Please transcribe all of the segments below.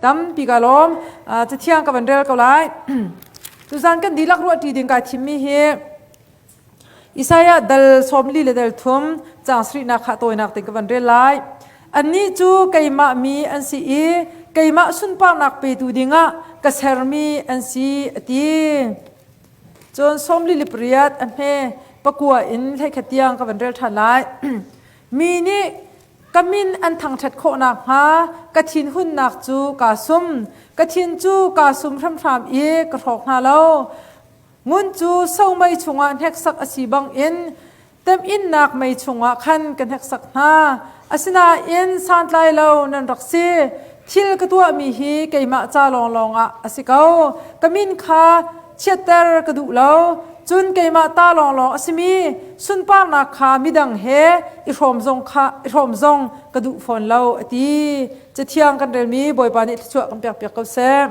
Tampi ka lawm. Cathiang ka van rel ko lai. Tuzan kan dihlak ruah ṭi ding kai thimmi hi Isaiah dal 40 le dal thum caang sarihnak kha tawinak te ka van rel lai. Annih cu keimah mi an si i keimah sunparnak petu dingah ka sermi an si a ti. Cun 48 a hme pakua in hleikhat tiang ka van rel ṭhan lai. Mi nih ka min an thangṭhat khawh nakhnga ka thinhunnak cu kaa sum. Ka thin cu kaa sum hramhram i ka hrawk hna lo. Ngun cu somei chungah hneksak a si bangin temhinnak mei chungah khan ka hneksak hna. Asinain santlai lo nan rak si. Thil ka tuahmi hi keimah ca lawnglawng ah a si ko. Ka min kha chiatter ka duh lo. Cun keimah ta lawnglawng a simi sunparnak kha midang he i hrawm zong kha i hrawm zong ka duh fawn lo a ti. Cathiang kan relmi Bawipa nih thluachuah kan pekpiak ko seh.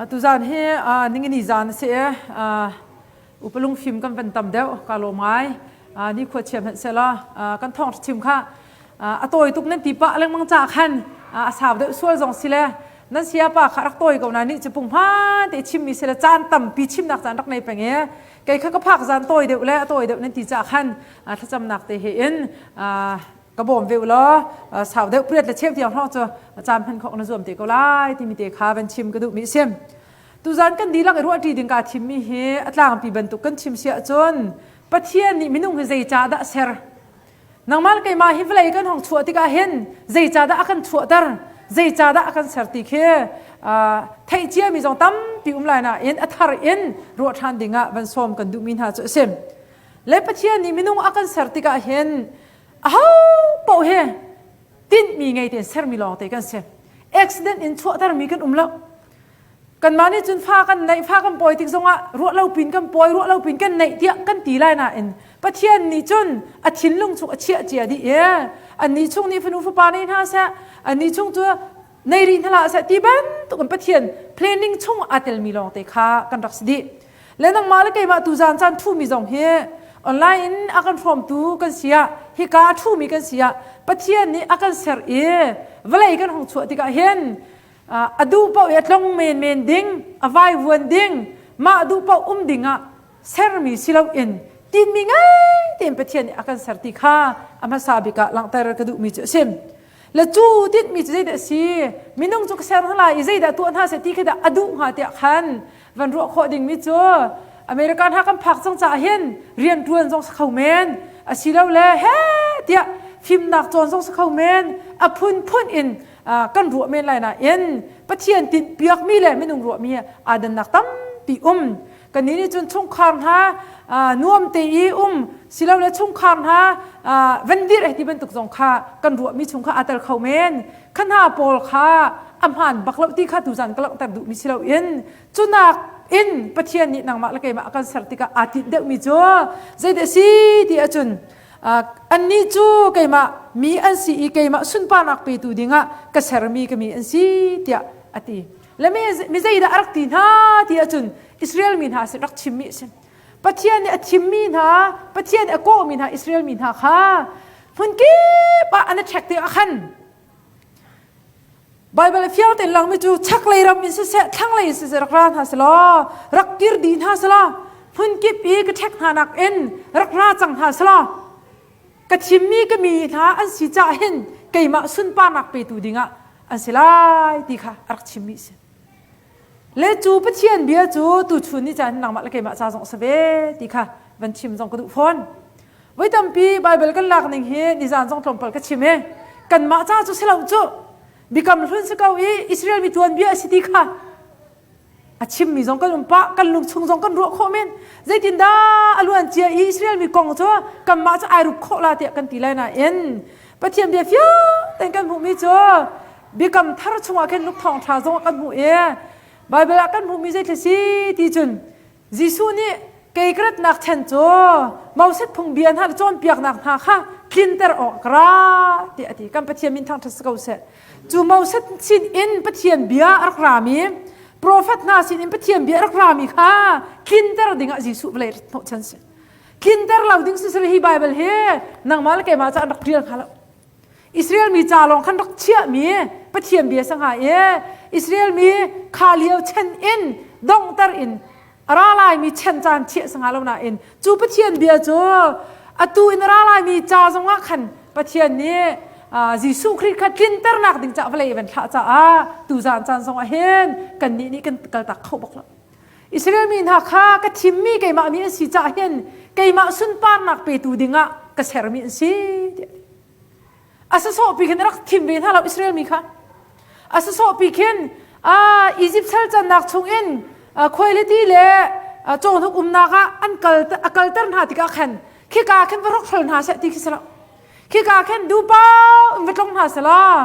Tuzaan hi ningini zaan a si i upalung fim kan van tam deuh ka lawm ngai. Nikhua chia hmanh sehla kan thawng chim kha a tawi tuk nan ti pah lengmang ca khan a sau deuh sual zong si le nan sia pa kha rak tawi ko na nih cu punghman te chimmi si le caan tampi chimnak caan rak nei peng i kei kha ka phak zaan tawi deuh le a tawi deuh nan ti ca khan thlacamnak te he in ka bawm ve u law sau deuh priat le cheu tiang hrawng cu caan hman khawh na zuam te ko lai timi te kha van chim ka duhmi a si. Tuzan kan dihlak i ruahṭi ding kaa thimmi hi a tlangpi bantuk kan chim si ahcun Pathian nih minung hi zeicah dah a ser? Nangmah le keimah hi vawlei kan hong chuah tikah hin zeicah dah a kan chuahter? Zeicah dah a kan ser ti khi theih ciami zong tampi um lai nain a thar in ruah ṭhan dingah van sawm kan duhmi hna cu a si. Le Pathian nih minung a kan ser tikah hin aho paoh hi tinhmi ngei tein sermi lawngte kan si. Accident in chuahtermi kan um lo. Kanmah nih cun fa kan neih, fa kan pawi tik zongah ruah lo pin kan pawi, ruah lo pin kan neih tiah kan ti lai nain Pathian nih cun a thinlung chung a chiah cia dih i annih chung nih fanu fapa nei hna seh, annih chung cu nei rih hna hlah seh ti bantuk in Pathian planning chung aa telmi lawngte kha kan rak si dih. Le nangmah le keimah tu zan caan ṭhumi zong hi online in a kan hrawmtu kan si ah hika a ṭhumi kan si ah Pathian nih a kan ser i vawlei kan hung chuah tikah hin a duh paoh i a tlong menmen ding a vaivuan ding mah duh paoh um ding ah sermi si loin tinmi ngai tein Pathian nih a kan ser ti kha a hmasa bik ah langhter ka duhmi cu a si. Le cu tinhmi cu zeidah a si? Minung cu ka ser hna lai i zeidah tuah hna seh ti khi dah a duh hnga tiah khan van ruah khawh dingmi cu America hna kan phak cang caah hin rianṭuan zong si kho men asilole he tiah fimnak cawn zong si kho men a phunphun in kan ruah men lai nain Pathian tinhpiakmi le minung ruahmi aa dannak tampi um kannih nih cun chungkhar hna nuam te i um silole chungkhar hna van dirh ti bantuk zong kha kan ruahmi chung kha aa tel kho men kha hna pawl kha a hmaan bak lo ti kha tuzan ka langhter duhmi si loin cunak in Pathian nih nangmah le keimah a kan ser tikah aa tinh deuhmi cu zeidah si ti ahcun annih cu keimah mi an si i keimah sunparnak petu dingah ka sermi ka mi an si tiah a ti le mi zeidah a rak ti hna ti ahcun Israel mi hna sin rak chimmi a si Pathian nih a thimmi hna Pathian nih a kawhmi hna Israel mi hna kha hmun kip ah an i ṭhek tikah khan Baibal a fiang tein langmi cu chaklei ram in siseh thlanglei in siseh rak ra hna selaw rak kir dih hna selaw hmun kip i ka ṭhek hna nakin rak ra cang hna selaw ka thimmi ka mi hna an si caah hin keimah sunparnak petu dingah an si lai ti kha a rak chimmi a si. Le cu Pathian bia cu tuchun ni caan nangmah le keimah ca zong a si ve ti kha van chim zong ka duh fawn. Voi tampi Baibal kan lak ning hi nizan zong tlawmpal ka chim i kanmah ca cu si lo cu biakam hlun si ko i Israel mi tuanbia a si ti kha a chimmi zong kan um pah kan lung chung zong kan ruah khawh men zeitindah a luan cia i Israel mi kong cu kanmah cu ai rup khawh la tiah kan ti lai nain Pathian bia fiang tein kan hmuhmi cu biakam thar chungah khin Luke thawngṭha zong ah kan hmuh i Baibal ah kan hmuhmi zeitlai si ti cun Jesuh nih kei ka ratnak chan cu Moses phungbia hna le cawnpiaknak hna kha tlinter awk ka ra tiah a ti. Kan Pathian min thangṭhat si ko seh. Cu Moses sin in Pathian bia a rak rami profet hna sin in Pathian bia a rak rami kha tlinter dingah Jesuh vawlei hnawhchan si. Tlinter lo ding si hi Baibal hi nangmah le keimah ca an rak ṭial hnga lo. Israel mi ca lawng khan rak chiahmi Pathian bia sa hnga i Israel mi kha lio chen in donghter in a ra laimi chen caan chiah sa hnga lo nain cu Pathian bia cu atu in a ra laimi ca zongah khan Pathian nih Jesuh Khrih kha tlinternak ding caah vawlei van thlah caah tuzaan caan zongah hin kannih nih kan kaltak kho bak lo. Israel mi hna kha ka thimmi keimah mi an si caah hin keimah sunparnak petu dingah ka sermi an si tiah a sasawhpi khin rak thim ve hna lo Israel mi kha a sasawhpi khin Egypt sal cannak chungin khuailiti le cawhnuk umnak ah an kal a kalter hna tikah khan khika khin va hrokhrol hna seh ti khi si lo khika khin duhpau in va tlong hna selaw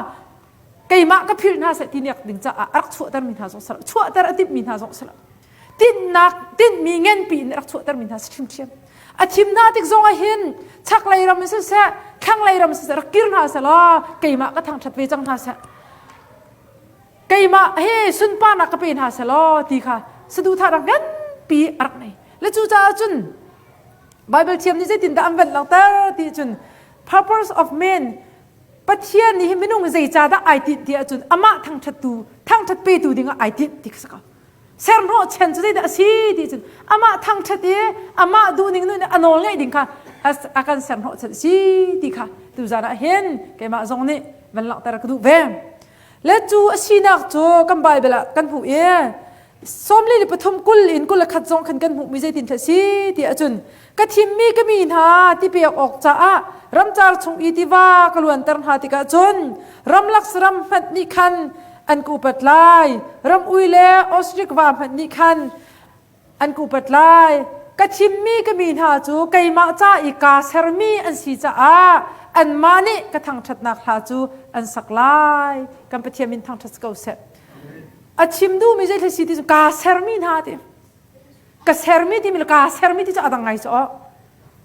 keimah ka philh hna seh ti nek ding caah a rak chuahter mi hna zong si lo chuahter a timh mi hna zong si lo tinhnak tinhmi ngenpi in a rak chuahter mi hna si ṭhiamṭhiam a thim hna tik zong ah hin chaklei ram in siseh thlanglei ram siseh rak kir hna selaw keimah ka thangṭhat ve cang hna seh keimah he sunparnak ka pe hna selaw ti kha saduhthah rak nganpi a rak nei le cucaah cun Bible thiam nih zeitindah an van langhter ti cun purpose of man Pathian nih hi minung zeicahdah ai tinh ti ahcun amah thangṭhattu thangṭhat petu dingah ai tinh ti kha si ko. Serhnawh chen cu zeidah a si ti cun amah thangṭhat i amah duhning nun a nawl ngeih ding kha a kan serhnawh chan a si ti kha tuzan ah hin keimah zong nih van langhter ka duh ve. Le cu a sinak cu kan Bible ah kan hmuh i sawmli le pathum 20 in 21 zong khan kan hmuhmi zeitin dah si ti ahcun ka thimmi ka mi hna ti pek awk caah ramcar chung i tiva ka luanter hna tikah cun ramlak saram hmanh nih khan an ka upat lai ram ui le ostrich va hmanh nih khan an ka upat lai ka thimmi ka mi hna cu keimah ca i kaa sermi an si caah anmah nih ka thangṭhatnak hla cu an sak lai kan Pathian min thangṭhat si ko seh a chim duhmi zei si ti cu kaa sermi hna ti ka sermi timi le kaa sermi ti cu a dang ngai cu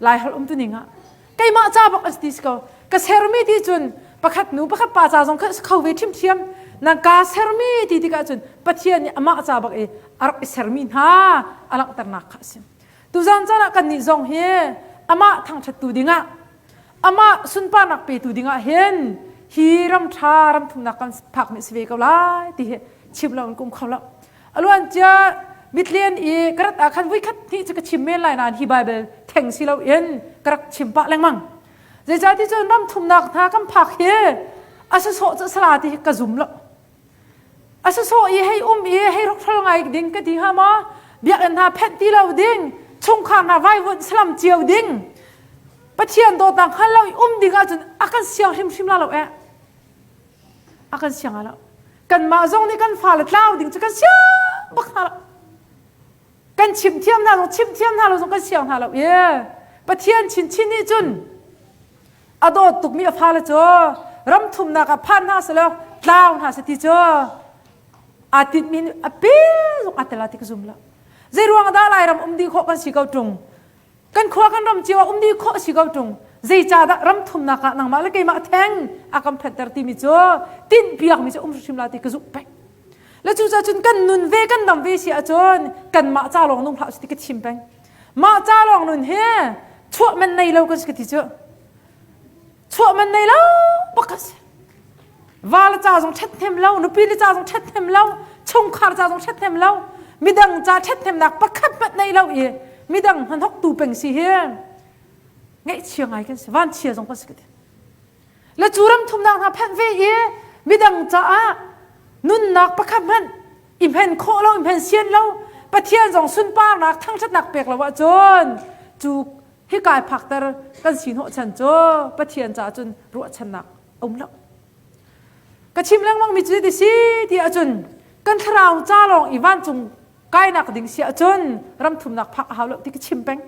lai holh um tu ning ah keimah ca bak an ti si ko ka sermi ti cun pakhat nu pakhat pa ca zong kha kho ve ṭhiamṭhiam nang kaa sermi ti tikah cun Pathian nih amah ca bak i a rak i sermi hna a langhternak kha a si tuzan caan ah kannih zong hi amah thangṭhattu dingah amah sunparnak petu dingah hin hi ram ṭha ram thumnak kan phak nih si ve ko lai ti hi chim lo in kum kho lo aluan cia mitlian i ka rat ah khan vuikhat hnih cu ka chim men lai nain hi Bible theng si lo in ka rak chim pah lengmang zeicahti cun ram thumnak hna kan phak hi a sasawh cu sala ti hi ka zum lo A sawsawh i hei um i hei hrokhrol ngai ding ka ti hnga maw? Biakinn hna phenh ti lo ding, chungkhar hna vaivuanh salam cio ding, Pathian dawtnak hngal lo i um ding ahcun a kan siang hrimhrim la lo eh. A kan siang lo. Kanmah zong nih kan fale tlau ding cu kan siang bak hna lo. Kan chim thiam hna zong chim thiam hna lo zong kan siang hna lo i Pathian chinchin nih cun a dawt tukmi a fale cu ram thumnak ah phan hna selaw tlau hna seh ti cu aa tinhmi a pil zong aa tel ti ka zum lo zei ruang dah Lairam um dih khawh kan si ko ṭung kan khua kan ram cio ah um dih khawh si ko ṭung zeicahdah ram thumnak ah nangmah le keimah theng a kan phanhter timi cu tinhpiakmi cu um hrimhrim la ti ka zumh peng le cucaah cun kan nun ve kan dam ve si ahcun kanmah ca lawng nung hlah ti ka chim peng mah ca lawng nun hi chuah man nei lo kan si ka ti cu chuah man nei lo bak ka si va le ca zong ṭhathnem lo nupi le ca zong ṭhathnem lo chungkhar ca zong ṭhathnem lo midang ca ṭhathnemnak pakhat hmanh nei lo i midang hmanhok tu peng si hi ngaihchia ngai kan si vanchia zong kan si ka ti le cu ram thumnak hna phanh ve i midang caah nunnak pakhat hmanh i hmen khawh lo i hmen sian lo Pathian zong sunparnak thangṭhatnak pek lo ahcun cu hika i phakter kan si hnawhchan cu Pathian caah cun ruahchannak a um lo. Ka chim lengmang mi cu ti si ti ahcun kan thlarau ca lawng i vancung kainak ding si ahcun ram thumnak phak a hau lo ti ka chim peng.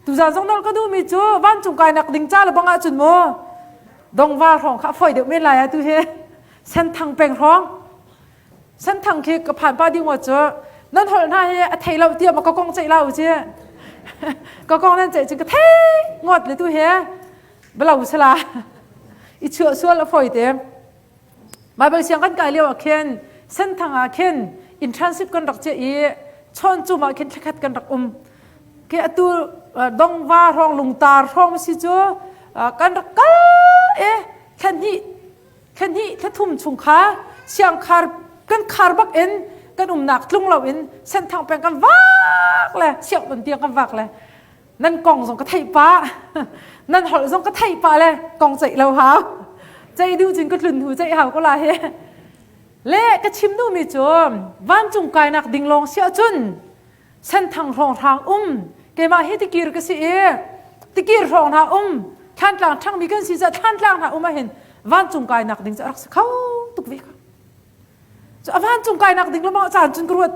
Tuzaan zong nawl ka duhmi cu vancung kainak ding ca le bang ahcun mu dongva hrawng kha a fawi deuh men lai ah tu hi senthang peng hrawng senthang khi ka phan pa ding cu nan holh hna hi a thei lo tiah ma ka kong ceih la u ci ka kong nan ceih cun ka thei ngawt le tu hi balo sala i chuah sual a fawi te Bible siang kan kai lio ah khin senthang ah khin internship kan rak chiah i chawn cum ah khin thlakhat kan rak um ke atu dongva hrawng lungtar hrawng si cu kan rak kal e. Thla hnih thla hnih thla thum chung kha siangkhar kan khar bak in kan umnak tlung lo in Senthang peng kan vak le sianginn tiang kan vak le nan kong zong ka theih pah nan holh zong ka theih pah le kong ceih lo hau ceih duh cun ka tlun hnu ceih hau ko la hi le ka chim duhmi cu vancung kainak ding lawng si ahcun senthang hrawnghrang um keimah hi tikir ka si i tikir hrawng hna um thlantlang ṭhangmi kan si caah thlantlang hna um ahhin vancung kainak ding cu a rak si kho tuk ve ko cu a vancung kainak ding lawmah caan cun ka ruat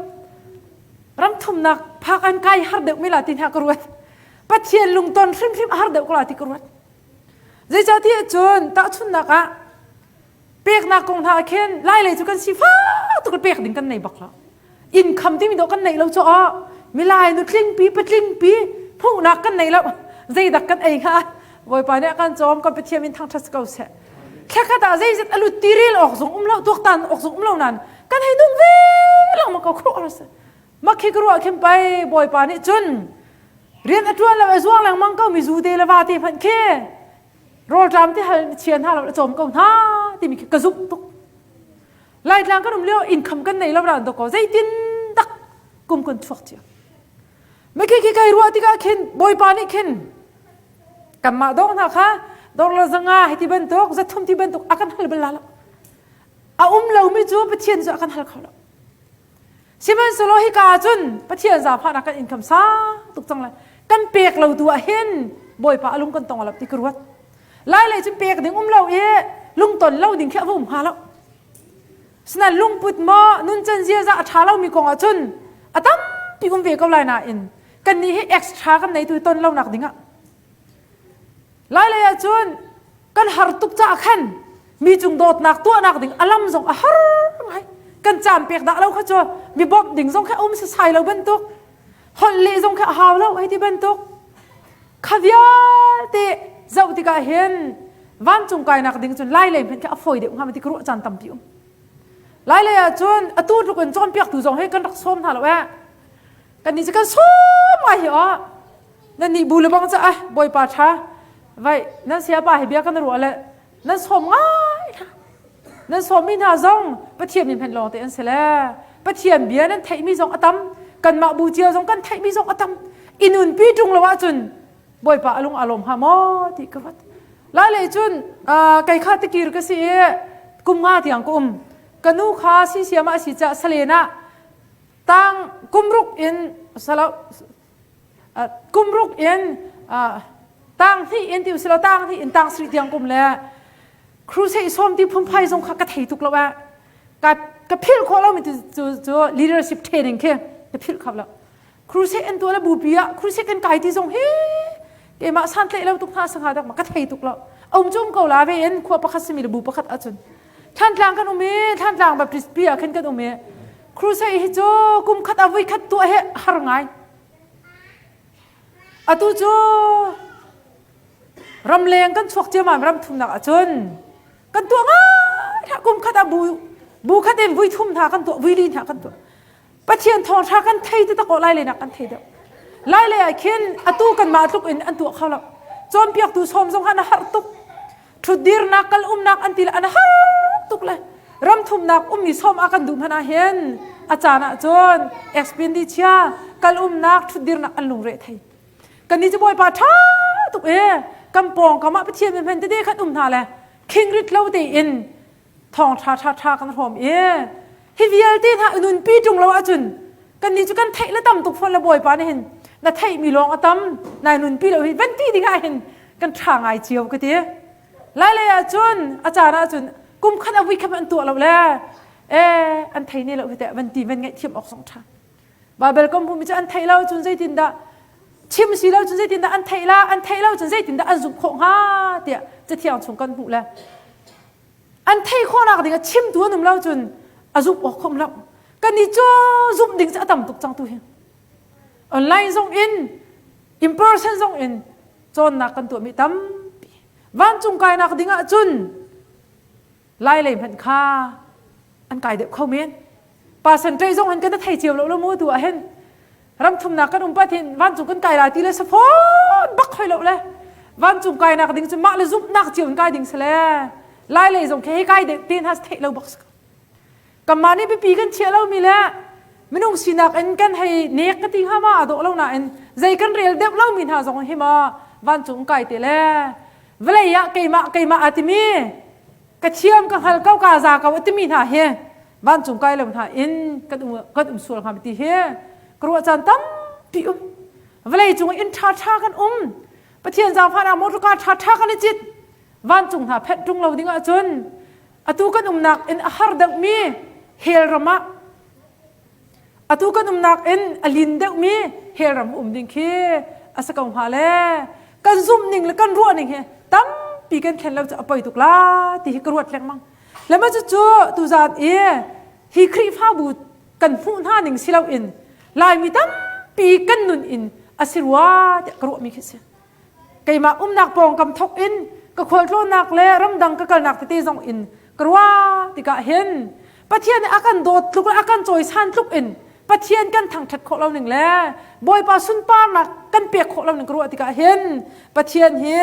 ram thumnak phak an kai har deuh mi la ti hna ka ruat pathian lungton hrimhrim a har deuh ko la ti ka ruat zeicahtiah cun tahchunhnak ah peknak kong hna ah khin lailei cu kan sifak tuk pek ding kan nei bak lo income timi dawh kan neih lo cu aw milai nu tlingpi patlingpi hmuhnak kan nei lo zeidak kan ei hnga bawipa nih a kan cawm kan pathian min thangṭhat ko seh thlakhat ah zeizat alut tiril awk zong um lo tuaktan awk zong um lo nan kan hei nung ve lengmang ko khruh ar makhi ka ruah khin pai bawipa nih cun rian a ṭuan lo a zuang lengmang ko mi zu te le va te hmanh khi rawlṭam ti hal chia hna lo a cawm ko hna timi khi ka zumh tuk Laitlang kan um lio income kan nei lo ran to ko zeitin dak kum kan chuak cio me khi khi kai ruah tikah khin bawipa nih khin kanmah dong hna kha dollar zanga hiti bantuk zathum ti bantuk a kan hal bal la lo a um lomi cu Pathian cu a kan hal kho lo Sihmanhsehlaw hika ah cun Pathian zaangfahnak kan income sang tuk cang lai. Kan pek lo tu ah hin Bawipa a lung kan tong lo ti ka ruat. Lai lei cun pek ding um lo i lungton lo ding khi a va um hnga lo. Sinain lungput maw nuncan ziaza a ṭha lomi kong ah cun a tampi um ve ko lai nain kannih hi extra kan nei tu ton lonak ding ah Lai lei ah cun kan har tuk caah khan mi cung dawtnak tuahnak ding a lam zong a har ngai kan caan pek dah lo kha cu mi bawmh ding zong kha um sasai lo bantuk holh leh zong kha a hau lo hei ti bantuk kha vialte zoh tikah hin vancung kainak ding cun lai lei hmanh kha a fawi deuh hnga ti ka ruah caan tampi um lai lei ah cun atu tluk in cawnpiaktu zong hi kan rak sawm hna lo eh kan nih cu kan sawm ngai hi aw nan nih bu le bang ca bawipa ṭha vai nan sayapa he bia kan ruah le nan sawm ngai hna nan sawmmi hna zong Pathian min hmenh lawng te an si le Pathian bia nan theihmi zong a tam kanmah bu cio zong kan theihmi zong a tam i nunpi ṭung lo ahcun bawipa a lung a lawm hnga maw ti ka ruat lai lei cun kei kha tikir ka si i kum nga tiang ka um ka nu kha sisiam ah si ca salen ah tang kum ruk in salo kum ruk in tang hnih in ti usilo tang hnih in tang sri tiang kum le crusade sawm ti phunphai zong kha ka thei tuk lo eh ka ka philh khawh lo mi cu cu leadership training khi ka philh khap lo crusade an tuah le bupi ah crusade kan kai ti zong hi keimah san tlaih lo tuk hna sangha dak ma ka thei tuk lo um cu um ko la ve in khua pakhat simi le bu pakhat ahcun Thlantlang kan um i Thlantlang Baptist pi ah khin kan um i crusade hi cu kum khat a vui khat tuah hi har ngai. Atu cu ramleng kan chuak ciammam ram thumnak ahcun kan tuah ngai kum khat ah bu bu khat in vui thum hna kan tuah vui li hna kan tuah Pathian thawngṭha kan thei ti tak lai leinak kan thei deuh. Lai lei ah khin atu kanmah tluk in an tuah kho lo. Cawnpiaktu sawm zong an har tuk. Ṭhutdirnak kal umnak an ti le an har tuk le ram thumnak ummi sawm a kan duh hmanh ah hin a caan ah cun expenditure kal umnak ṭhutdirnak an lungre thei. Kannih cu Bawipa ṭha tuk e kan pawngkam ah Pathian min hman tete khan um hna le khingrit lo tein thawngṭha ṭha kan hrawm i hi vialte hna nunpi ṭung lo ahcun kannih cu kan theih le tam tuk fawn le bawipa nih hin na theihmi lawng a tam nai nunpi lo hi van ti ding ah hin kan ṭha ngai cio ka ti lai lei ah cun a caan ah cun kum khat a vui khat an tuah lo le e an thei ne lo hi teh van ti van ngaihthiam awk zong ṭha Baibal kom hmumi cu an theih lo cun zeitindah chim si lo cun zeitindah an theih la an theih lo cun zeitindah an zumh khawh hnga tiah cathiang chung kan hmuh le an theih khawhnak ding a chimtu an um lo cun a zumh awk khom lo kan nih cu zumh ding cu a tam tuk cang tu hi online zong in in person zong in cawnnak kan tuahmi tampi vancung kainak ding ah cun lai lei hmanh kha an kai deuh kho men percentage zong han kan thei cio lo lo mu tu ah hin ram thumnak kan um pat hin vancung kan kai lai ti le saphon bak khoi lo le vancung kainak ding cu mah le zumhnak cio in kai ding si le. Lai lei zong khi hei kai deuh te hna theih lo bak si ko. Kanmah nih biapi kan chiah lomi le minung sinak in kan hei nek ka ti hnga ma a dawh lo nain zei kan rel deuh lomi hna zong hi ma vancung kai te le vawlei ah keimah keimah a timi ka thiam ka hngal ko ka za ko a timi hna hi vancung kai lo hna in kan um kan um sual hnga ti hi ka ruah caan tampi um vawlei cung inn ṭha ṭha kan um Pathian zaangfahnak motor car ṭha ṭha kan i cit vancung hna phenh ṭung lo ding ahcun atu kan umnak in a har deuhmi hell ram ah atu kan umnak in a lin deuhmi hell ram um ding khi a si ko hnga le kan zumh ning le kan ruah ning hi tampi kan thlen lo cu a poi tuk la ti hi ka ruat lengmang le ma cucu tuzan i hi Khrihfabu kan hmuh hna ning si loin Laimi tampi kan nun in a si rua tiah ka ruahmi khi si. Keimah umnak pawngkam thok in ka khualtlawnnak le ramdang ka kalnak tete zong in ka ruah tikah hin Pathian nih a kan dawt tluk le a kan cawisan tluk in Pathian kan thangṭhat khawh lo ning le Bawipa sunparnak kan pek khawh lo ning ka ruah tikah hin Pathian hi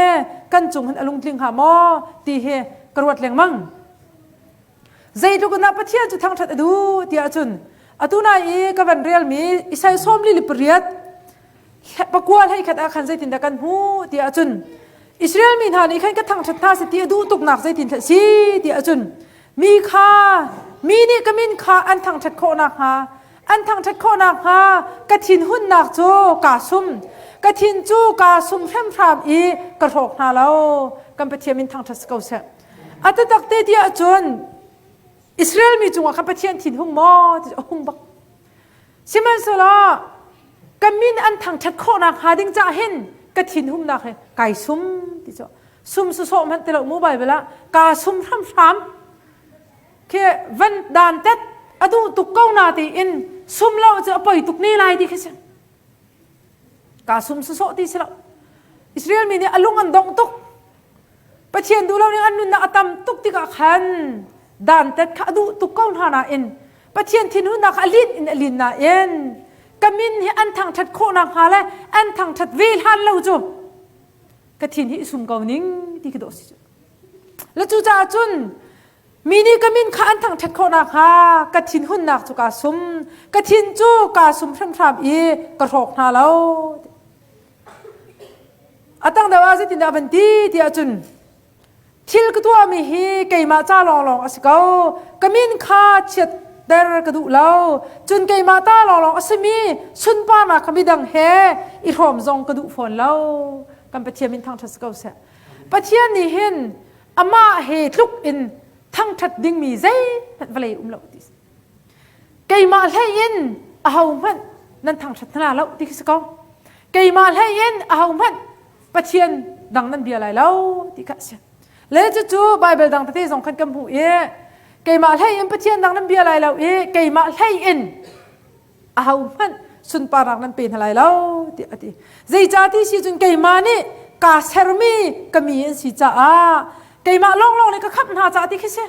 kan cung hin a lungtling hnga maw ti hi ka ruat lengmang. Zeitluk in dah Pathian cu thangṭhat a duh tiah cun atu nai i ka van relmi Isai sawmli le pariat pakua hlei khat ah khan zeitindah kan hmuh tiah cun Israel mi hna nih khan ka thangṭhat hna seh ti a duh tuknak zeitin si tiah cun mi kha mi nih ka min kha an thangṭhat khawh nakhnga an thangṭhat khawh nakhnga ka thinhunnak cu kaa sum ka thin cu kaa sum hramhram i ka hrawk hna lo kan Pathian min thangṭhat si ko seh A taktak te ti ahcun Israel mi cungah khan Pathian thinhung maw ti a hung bak. Sihmanhsehlaw ka min an thangṭhat khawhnak hnga ding cah hin ka thinhumnak hi kai sum ti cu sum sawsawh hmanh ti lo mu Bible ah kaa sum hramhram khi van dan tet a duh tuk ko na tiin sum lo cu a poi tuk ne lai ti khi si kaa sum sawsawh ti si lo Israel mi nih a lung an dongh tuk Pathian duh lo ning an nunnak a tam tuk tikah khan dantat kha a duh tuk ko hna nain Pathian thinhunnak kha a lin in a lin nain ka min hi an thangṭhat khawh nakhnga le an thangṭhat ve hlan lo cu ka thin hi i sum ko ning ti khi dawh si cu. Le cucaah cun mi nih ka min kha an thangṭhat khawh nakhnga ka thinhunnak cu kaa sum ka thin cu kaa sum hramhram i ka hrawk hna lo. A tang deuh ah zeitindah a van ti ti ahcun thil ka tuahmi hi keimah ca lawnglawng a si ko. Ka min kha chiatter ka duh lo. Cun keimah ta lawnglawng a simi sunparnak kha midang he i hrawm zong ka duh fawn lo. Kan Pathian min thangṭhat si ko seh. Pathian nih hin amah he tluk in thangṭhat dingmi zeihmanh vawlei um lo ti Keimah hlei in ahohmanh nan thangṭhat hna lo ti khi si ko. Keimah hlei in ahohmanh Pathian dang nan bia lai lo ti kha a si. Le cucu Baibal dang tete zong khan kan hmuh i keimah hlei in Pathian dang nan bia lai lo i keimah hlei in ahohmanh sunparnak nan pe hna lai lo tiah a ti. Zeicah ti si cun keimah nih kaa sermi ka mi an si caah keimah lawnglawng nih ka khamh hna caah ti khi si.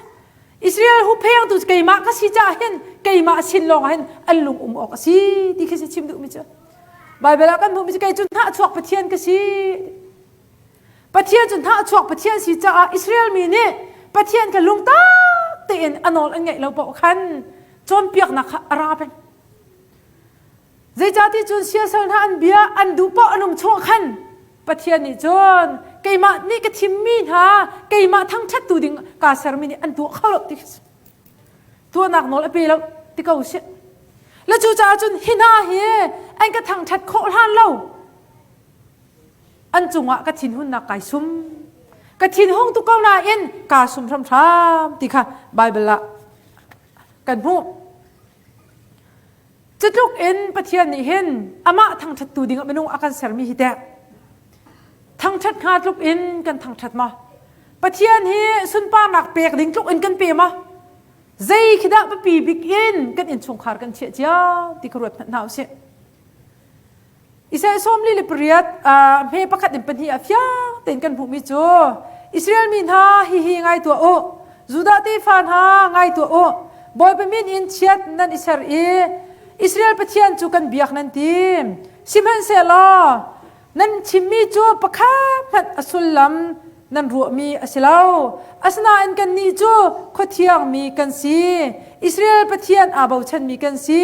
Israel huphengtu keimah ka si caah hin keimah sin lawng ah hin an lung um awk a si ti khi si chim duhmi cu Baibal ah kan hmuhmi cu kei cu hnahchuak Pathian ka si Pathian cu hnahchuak Pathian si caah Israel mi nih Pathian kha lungtak tein a nawl an ngaih lo paoh khan cawnpiaknak kha a ra peng Zeicahti cun siasal hna an bia an duh paoh an um chung khan Pathian nih cun keimah nih ka thimmi hna keimah thangṭhattu ding kaa sermi nih an tuah kho lo ti khi si. Tuahnak nawl a pe lo ti ko sih. Le cucaah cun hi hna hi an ka thangṭhat khawh hlan lo an cungah ka thinhunnak kai sum. Ka thinhung tuk ko nain kaa sum hramhram ti kha Baibal ah kan hmuh. Cutluk in Pathian nih hin amah thangṭhattu dingah minung a kan sermi hi teh thangṭhat hnga tluk in kan thangṭhat ma? Pathian hi sunparnak pek ding tluk in kan pe ma? Zei khi dah biapi bik in kan innchungkhar kan chiah cio ti ka ruat hmanh hna usih. Israel 48 hme pakhat in pahnih ah fiang tein kan hmuhmi cu Israel mi hna hihi ngai tuah u Judah tefa hna ngai tuah u Bawipa min in chiat nan i ser i Israel Pathian cu kan biak nan ti sihmanhsehlaw nan chimmi cu pakhat hmanh a sullam. nan ruahmi a si lo. Asinain kannih cu khuathiangmi kan si. Israel Pathian aa bochanmi kan si.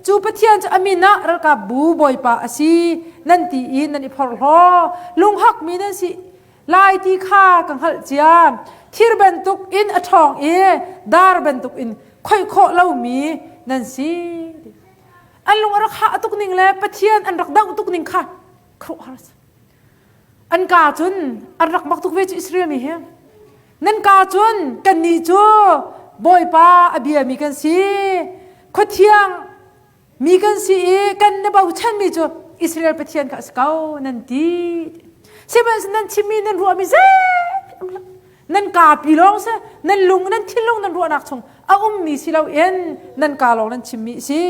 Cu Pathian cu a min ah ralkapbu Bawipa a si nan ti i nan i phorhlaw. Lunghakmi nan si lai ti kha ka hngalh cia. Thir bantuk in a ṭhawng i dar bantuk in khoih khawh lomi nan si. An lung a rak hah tuk ning le Pathian an rak doh tuk ning kha khuaruahhar a si. An kaa cun an rak mak tuk ve cu Israel mi hi. Nan kaa cun kannih cu Bawipa a biami kan si. Khuathiang mi kan si i kan na bochanmi cu Israel Pathian kha a si ko nan ti. Sihmanhsehlaw nan chimmi nan ruahmi zeihmanh nan kaa pi lawng si nan lung nan thinlung nan ruahnak chung a ummi si loin nan kaa lawng nan chimmi a si.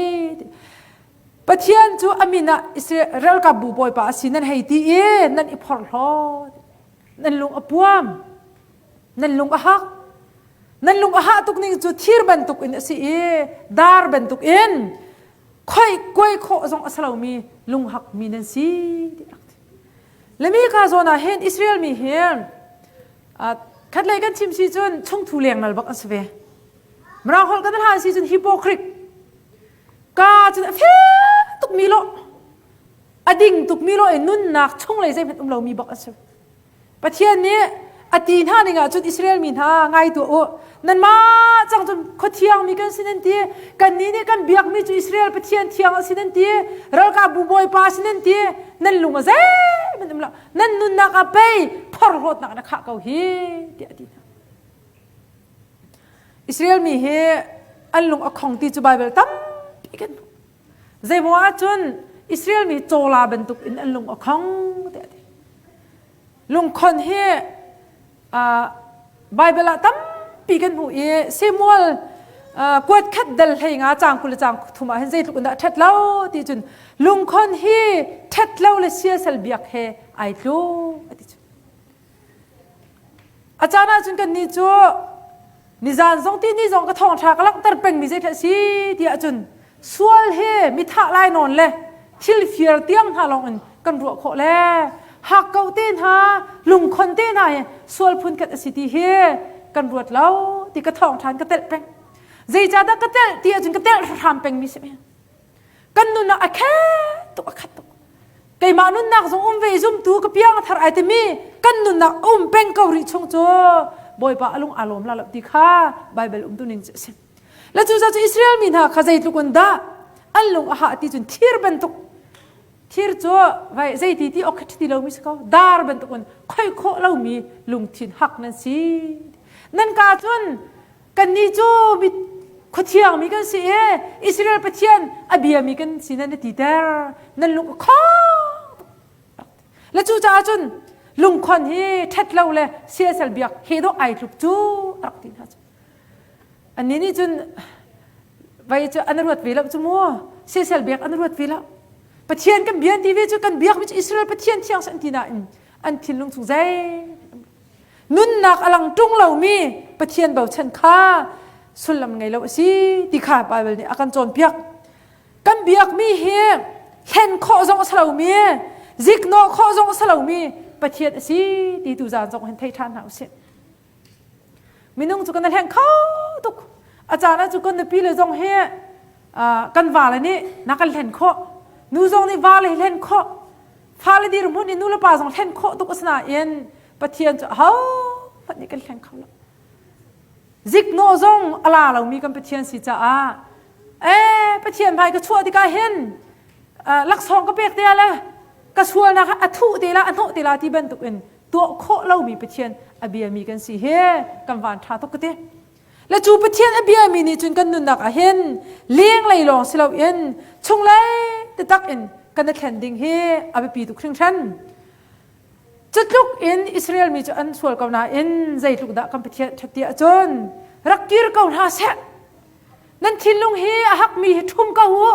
Pathian cu a min ah Israel ralkapbu bawipa a si nan hei ti i nan i phorhlaw. Nan lung a puam. Nan lung a hak. Nan lung a hah tuk ning cu thir bantuk in a si i dar bantuk in khoi kuai khawh zong a si lomi lunghak mi nan si. Lemi ka zawn ah hin Israel mi hi khatlei kan chim si cun chungthu lengnal bak an si ve. Mirang holh kan hlan si cun hypocrite Ka cun a fel tukmi lo a ding tukmi lo i nunnak chunglei zeihmanh um lomi bak a si. Pathian nih a ti hna ning ah cun Israel mi hna ngai tuah u. Nanmah cang cun khuathiang mi kan si nan ti. Kannih nih kan biakmi cu Israel Pathian thiang a si nan ti. Ralkapbu Bawipa a si nan ti. Nan lung a zeihmanh um lo. Nan nunnak ah pei phorhlawtnak na khah ko hi tiah a ti hna. Israel mi hi an lung a khong ti cu Baibal tampi kan hmuh. Zeimaw ahcun Israel mi cawla bantuk in an lung a khong tiah a ti. Lungkhon hi uh, Baibal ah tampi kan hmuh i Samuel uh, kuat khat dal hlei nga cang 20 le cang thum ah hin zeitluk in dah ṭhat lo ti cun lungkhon hi ṭhat lo le siasal biak he ai tluk a ti cun. A caan ahcun kannih cu nizan zong ti ni zong ka thawngṭha ka langhter pengmi zeidah a si ti ahcun sual hi mithah lai nawn le thil fir tiang hna lawng in kan ruah khawh le hakkauh te hna lungkhon te hna hi sual phun khat a si ti hi kan ruat lo ti ka thawngṭha in ka telh peng. Zeicahdah ka telh ti ahcun ka telh hram pengmi si. Kan nun ah a khet tuk a khat tuk. Keimah nunnak zong um ve zumtu ka piang a thar ai timi kan nunnak um peng ko rih chung cu Bawipa a lung aa lawm la lo ti kha Baibal umtu ning cu a si. Le cu cu Israel mi hna kha zeitluk in dah an lung a hah ti cun thir bantuk thir cu vai zeiti ti ok ti lomi si ko dar bantuk in khoi khawh lomi lungthin hak nan si nan ka cun Kannih cu mi khuathiangmi kan si i Israel Pathian a biami kan si nan i titer. Nan lung a khong tuk. Le cucaah cun lungkhon hi ṭhat lo le siasal biak he dawh ai tluk cu a rak ti hna cu. Annih nih cun vai cu an ruat ve lo cu mu. Siasal biak an ruat ve lo. Pathian kan bian ti ve cu kan biak mi cu Israel Pathian thiang an ti nain an thinlung chung zei Nunnak a lang ṭung lomi Pathian bochan kha sullam ngei lo a si ti kha Baibal nih a kan cawnpiak. Kan biakmi hi hlen khawh zong a si lomi, ziknawh khawh zong a si lomi Pathian a si ti tu zaan zong hin thei ṭhan hna usih. Minung cu kan i hleng kho tuk. A caan ah cu kan nupi le zong hi kan vale nih na kan hlen khawh. Nu zong nih vale hi hlen khawh. Fale dirhmun in nu le pa zong hlen khawh tuk a si nain Pathian cu ahohmanh nih kan hleng kho lo. Ziknawh zong a la lomi kan Pathian si caah ee Pathian hmai ka chuah tikah hin laksawng ka pek te le ka sualnak a thuh te la a hnawh te la ti bantuk in tuah khawh lomi Pathian a biami kan si hi kan van ṭha tuk ka ti. Le cu Pathian a biami nih cun kan nunnak ah hin lenglei lawng si loin chunglei taktak in kan i thlen ding hi a biapi tuk hringhran. Cutluk in Israel mi cu an sual ko nain zeitluk dah kan Pathian ṭhat ti ahcun rak kir ko hna seh. Nan thinlung hi a hakmi hi ṭhum ko u.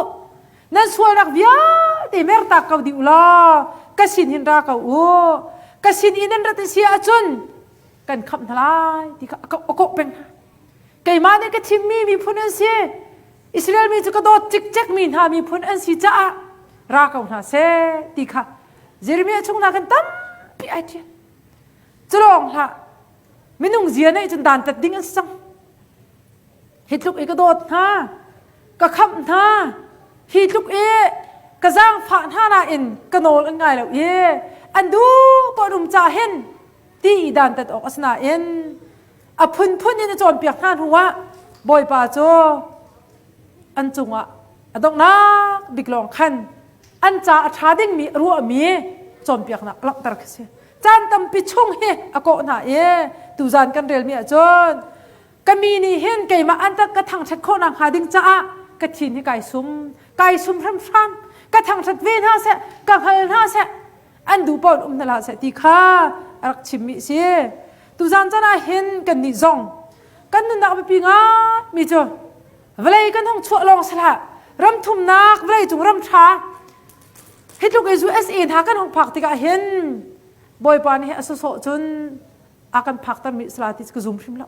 Nan sualnak vialte mertak ko dih u law ka sin hin ra ko u. Ka sin i nan rat a si ahcun kan khamh hna lai ti kha a kawh peng hna. Keimah nih ka thimmi miphun an si. Israel mi cu ka dawt cikcek mi hna miphun an si caah ra ko hna seh ti kha Jeremiah chung na kan tampi ai ṭial. Culawng hlah minung zia neih cun dantat ding an si cang. Hi tluk i ka dawt hna, ka khamh hna, hi tluk i ka zaangfah hna nain ka nawl an ngai lo i an duh paoh um ca hin ti i dantat awk a si nain a phunphun in a cawnpiak hna hnuah Bawipa cu an cungah a donghnak bik lawng khan an ca a ṭha dingmi a ruahmi cawnpiaknak a langhter khi si. Caan tampi chung hi a kawh hna i tuzan kan relmi ahcun ka mi nih hin keimah an ka thangṭhat khawhnak hnga ding caah ka thin hi kai sum kai sum hramhram ka thangṭhat ve hna seh ka hngal hna seh an duh paoh um hna hlah seh ti kha a rak chimmi a si. Tuzan caan ah hin kannih zong kan nunnak biapi ngaimi cu vawlei kan hung chuah lawng si hlah ram thumnak vawlei cung ram ṭha hi tluk i USA hna kan hung phak tikah hin Bawipa nih a sawsawh cun a kan phaktermi sala ti ka zum hrim lo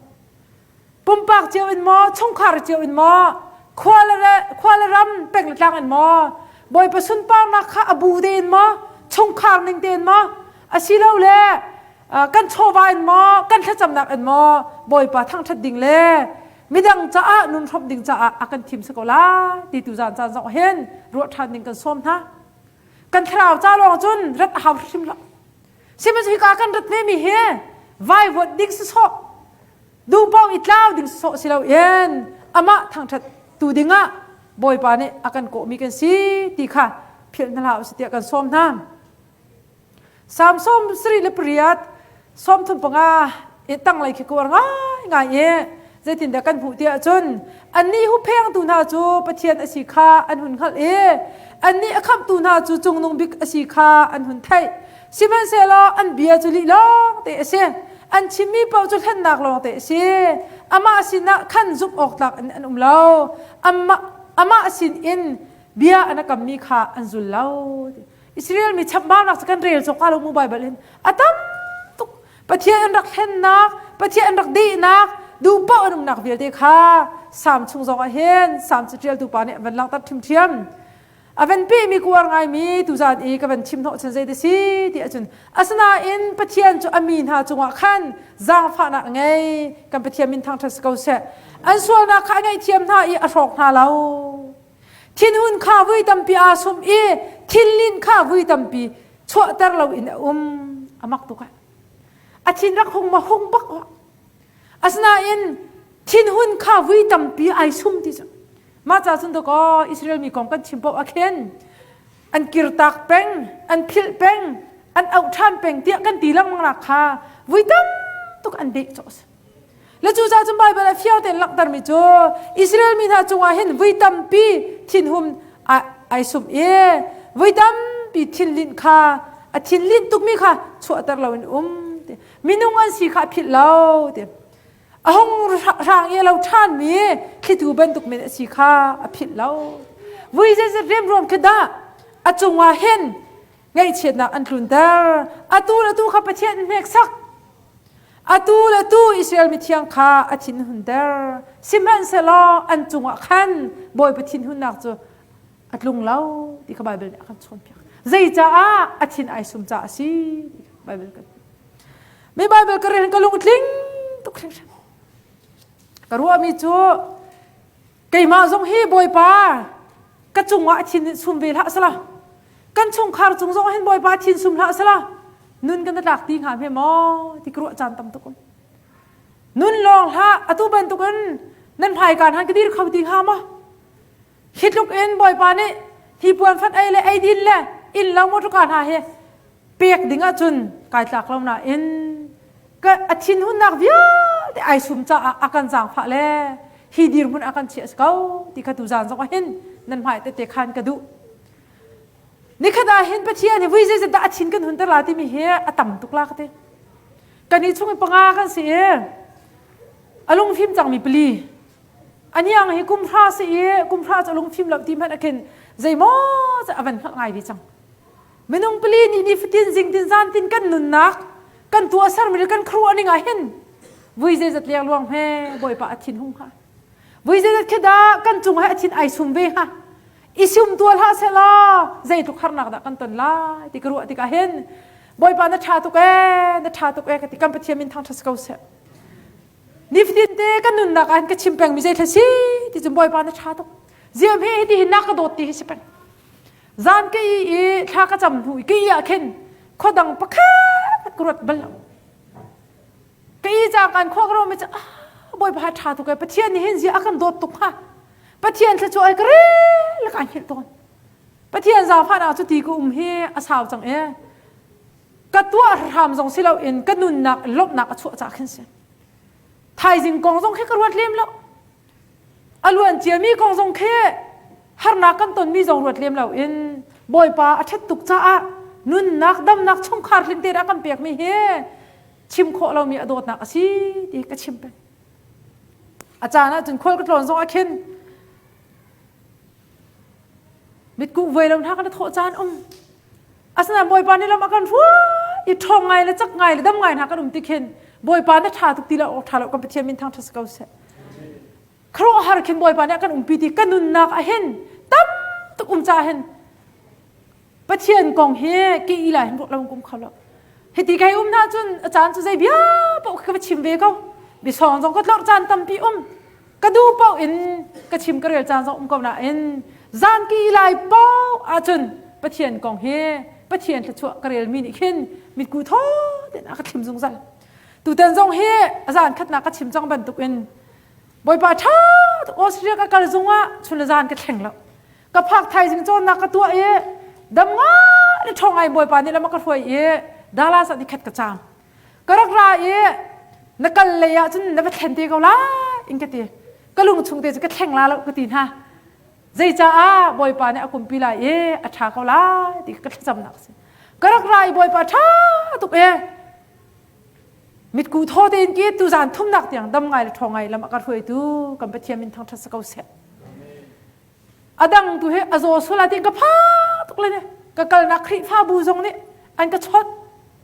pumpak cio in maw chungkhar cio in maw khua le khua le ram peng le tlang in maw Bawipa sunparnak kha a bu te in maw chungkhar ning te in maw asilole kan chawva in maw kan thlacamnak in maw Bawipa thangṭhat ding le midang caah nun hrawmh ding caah a kan thim si ko lai ti tu zan caan zong hin ruah ṭhan ding kan sawm hna kan thlarau ca lawng cun rat a hau hrim lo sihmanhsehlaw hika kan rat ve mi hi vaivuat ding sawsawh duhpaoh i tlau ding sawsawh si loin amah thangṭhat tu dingah Bawipa nih a kan kawhmi kan si ti kha philh hna hlah usih tiah kan sawm hna. Salm 78 35 i tanglei khi kuar ngaingai i zeitindah kan hmuh tiah cun annih hupphengtu hna cu Pathian a si kha an hun hngalh i annih a khamhtu hna cu cungnung bik a si kha an hun theih. Sihmanhsehlaw an bia cu lih lawngte a si. An chimmi paoh cu hlennak lawngte a si. Amah sinah khan zumh awk tlak in an um lo. Amah, amah sin in bia an kammi kha an zul lo. Israel mi chambaunak cu kan rel cawk lo mu Bible in a tam tuk Pathian an rak thlennak Pathian an rak dehnak duh paoh an umnak vialte kha Salm chung zong ah hin Salm caṭialtu pa nih a van langhter ṭhiamṭhiam a van pehmi kuar ngaimi tuzan i ka van chim hnawh chan zei si ti ahcun asinain Pathian cu a mi hna cungah khan zaangfahnak a ngei kan Pathian min thangṭhat si ko seh an sualnak kha a ngaihthiam hna i a hrawk hna lo Thinhun kha vui tampi aa sum i thinlin kha vui tampi chuahter loin a um. A mak tuk ah. A thin rak hung ma hung bak awh. Asinain thinhun kha vui tampi ai sum ti cu. Mah ca cun dakaw Israel mi kong kan chim paoh ah khin an kirtak peng, an philh peng, an auh ṭhan peng tiah kan ti lengmang nak kha vui tam tuk an deh cawh a si. Le cucaah cun Baibal ah fiang tein langhtermi cu Israel mi hna cungah hin vui tampi thinhum ai sum i vui tampi thinlinh kha a thinlinh tukmi kha chuahter loin um ti. Minung an si kha a philh lo ti. A hung hrang i a lo ṭhanmi thlitu bantuk men a si kha a philh lo. Vui zeizat riamruam khi dah a cungah hin ngaihchiatnak an tlunter. Atu le atu kha Pathian an hneksak. Atu le tu Israel mithiang kha a thin hunter. Sihmanhsehlaw an cungah khan Bawipa thinhunnak cu a tlung lo ti kha Baibal nih a kan chawnpiak. Zeicaah a thin ai sum caah a si ti kha Baibal kan Mi Baibal ka rel ka lung tling tuk hringhran. Ka ruahmi cu Keimah zong hi Bawipa ka cungah a thin sum ve hlah sala. Kan chungkhar cung zong hin Bawipa thin sum hlah sala. Nun kan tlak ti hnga hme maw ti ka ruah caan tam tuk um. Nun lawng hlah atu bantukin nan hmaikaan han ka dir kho ti hnga maw? Hi tluk in Bawipa nih hi puan fat ei le eidin le inn lo motorka hna hi pek ding ahcun kai tlak lo nain ka a thinhunnak vialte ai sum caah a kan zaangfah le hi dirhmun a kan chiah si ko ti kha tuzaan zong ah hin nan hmai tete khan ka duh nikhat ah hin Pathian hi vui zeizat dah a thin kan hunter la timi hi a tam tuk la ka ti kan i chung i panga kan si i a lungfim cangmi pali aniang hi kum hra si i kum hra cu a lungfim lo ti hmanh ah khin zeimaw a van hngalh ngai ve cang Minung pali nih nifatin zingtin zantin kan nunnak kan tuahsermi le kan khuaruah ning ah hin vui zeizat lengluang he Bawipa a thin hung hnga. Vui zeizat khi dah kan cung he a thin ai sum ve hnga. I sum tual hlah seh law zeitluk harnak dah kan ton lai ti ka ruah tikah hin. Bawipa na ṭha tuk ee, na ṭha tuk ee ka ti. Kan Pathian min thangṭhat si ko seh. Nifatin te kan nunnak ah ka chim pengmi zei thla si ti cun Bawipa na ṭha tuk. Ziam hi hiti hin na ka dawt ti hi si peng. Zan ka i i thla ka cam hnu i ka i ah khin khuadang pakhat ka ruat bal lo. Ka i cang kan khua ka ruah mi cu ah Bawipa ha ṭha tuk ee Pathian nih hin zia a kan dawt tuk hnga. Pathian thla cu ai ka rel ka hngilh tawn. Pathian zaangfahnak cu ti ka um hi a sau cang ee. Ka tuah hram zong si loin ka nunnak lawmhnak a chuah ca khin si. Thaizing kong zong khi ka ruat lem lo. A luan ciami kong zong khi harnak kan tonmi zong ruat lem loin Bawipa a ṭhat tuk caah nunnak damnak chungkhar hlim te a kan pekmi hi chim khawh lomi a dawtnak a si ti ka chim peng. A caan ah cun khual ka tlawn zong ah khin Mitkuh vuai lo hna kan thawh caan um. Asinain Bawipa nih lam a kan hruai i ṭhawng ngai le cak ngai le dam ngai hna kan um ti khin Bawipa na ṭha tuk ti lo awk ṭha lo kan Pathian min thangṭhat si ko seh. Khuaruahhar khin Bawipa nih a kan umpi ti ka nunnak ah hin tam tuk um ca hin Pathian kong hi ke i lai hin ruah lo kum kho lo. Hiti kai um hna cun a caan cu zei bia paoh ka va chim ve ko. Bisawng zong ka tlorh caan tampi um. Ka duh paoh in ka chim ka rel caan zong um ko nain zan ki lai paoh ahcun Pathian kong hi Pathian thluachuah ka relmi nih khin mitku thaw tein a ka thlim zungzal. Tutan zong hi a zan khatnak ka chim cang bantukin Bawipa ṭha tuk Australia ka kal zungah chun le zan ka thleng lo. Ka phak thaizing cawnnak ka tuah i dam ngai le ṭhawng ngai Bawipa nih lam a ka hruai i Dallas ah nikhat ka caam. Ka rak ra i na kal lei ah cun na va thlen te ko lai in ka ti. Ka lung chung te cu ka thleng la lo ka ti hna. Zeicaah Bawipa nih a kumpi lai i a ṭha ko lai ti ka thlacamnak a si. Ka rak ra i Bawipa ṭha tuk e mitku thaw tein ki tu zan thumnak tiang dam ngai le ṭhawng ngai lam a ka hruaitu kan Pathian min thangṭhat si ko seh. A dang tu hi a zaw sual ti ka pha tuk le ka kalnak Khrihfabu zong nih an ka chawt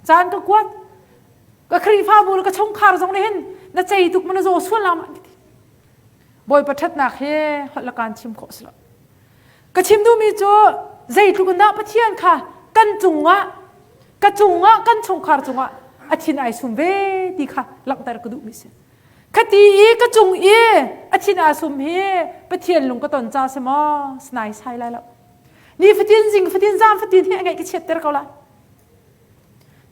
caan ka kuat ka Khrihfabu le ka chungkhar zong nih hin na cei tuk ma na zaw sual la ma ti Bawipa ṭhatnak he holh le kaan chim khawh si lo ka chim duhmi cu zeitluk in dah Pathian kha kan cungah ka cungah kan chungkhar cungah a thin ai sum ve ti kha langhter ka duhmi si Khati i ka cung i a thin aa sum hi Pathian lung ka ton ca si maw? Sanai sai lai lo. Ni fatin zing fatin zan fatin hi a ngaih ka chiatter ko lai.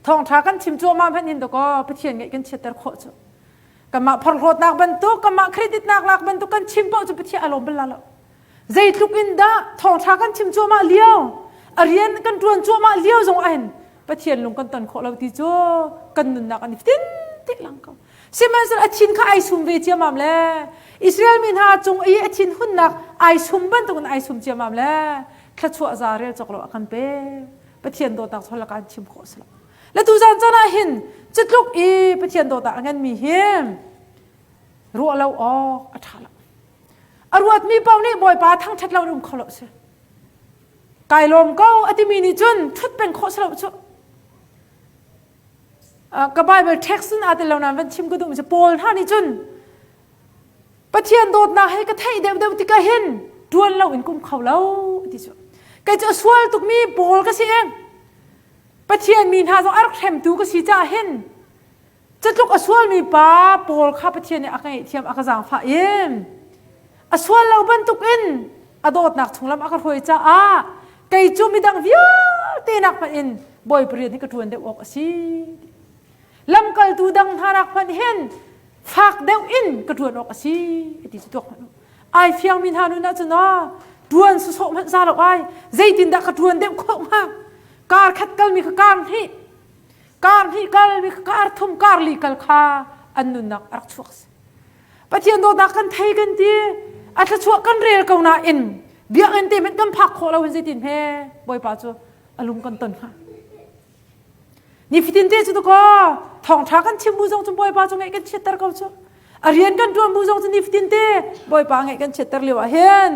Thawngṭha kan chim cuahmah hmanh hin dakaw Pathian ngaih kan chiatter khawh cu. Kanmah phorhlawtnak bantuk, kanmah creditnak lak bantuk kan chim paoh cu Pathian a lawm bal la lo. Zeitluk in dah thawngṭha kan chim cuahmah lio, a rian kan ṭuan cuahmah lio zong ah hin Pathian lung kan ton khawh lo ti cu kan nunnak an i fatin te lang ko. Sihmanhsehlaw a thin kha ai sum ve ciammam le Israel mi hna cung i a thin hunnak ai sum bantukin ai sum ciammam le thluachuah za rel cawk lo a kan pe. Pathian dawtnak cu laka an chim khawh si lo. Le tu zan caan ah hin cutluk i Pathian dawtnak a nganmi hi ruah lo awk a ṭha lo. A ruatmi paoh nih Bawipa thangṭhat lo in um kho lo si. Kai lawm ko a timi nih cun ṭhut peng khawh si lo cu. Ka Bible text in aa tel lo nain van chim ka duhmi cu Paul hna nih cun Pathian dawtnak hi ka theih deuhdeuh tikah hin ṭuan lo in kum kho lo ti cu. Kei cu a sual tukmi Paul ka si i Pathian mi hna zong a rak hremtu ka si caah hin Cutluk a sualmi pa Paul kha Pathian nih a ka ngaihthiam a ka zaangfah i a sual lo bantukin a dawtnak chunglam a ka hruai caah kei cu midang vialte nak hmanh in Bawipa rian hi ka ṭuan deuh awk a si. Lamkaltu dang hna nak hmanh hin fak deuh in ka ṭuan awk a si ti cu tuak hmanh u. Ai fiangmi hna nun ahcun ah ṭuan sawsawh hmanh za lo ai zeitindah ka ṭuan deuh khawh hnga kar khat kalmi kha kar hnih kar hnih kal mi kar thum kar li kal kha an nunnak a rak chuak si Pathian dawtnak kan thei kan ti a thluachuah kan rel ko nain biakinn te hmanh kan phak khawh lo hin zeitin he Bawipa cu a lung kan ton hnga nifatin te cu kaw thawngṭha kan chim bu zong cu Bawipa cu ngaih kan chiatter ko cu a rian kan ṭuan bu zong cu nifatin te Bawipa ngaih kan chiatter lio ah hin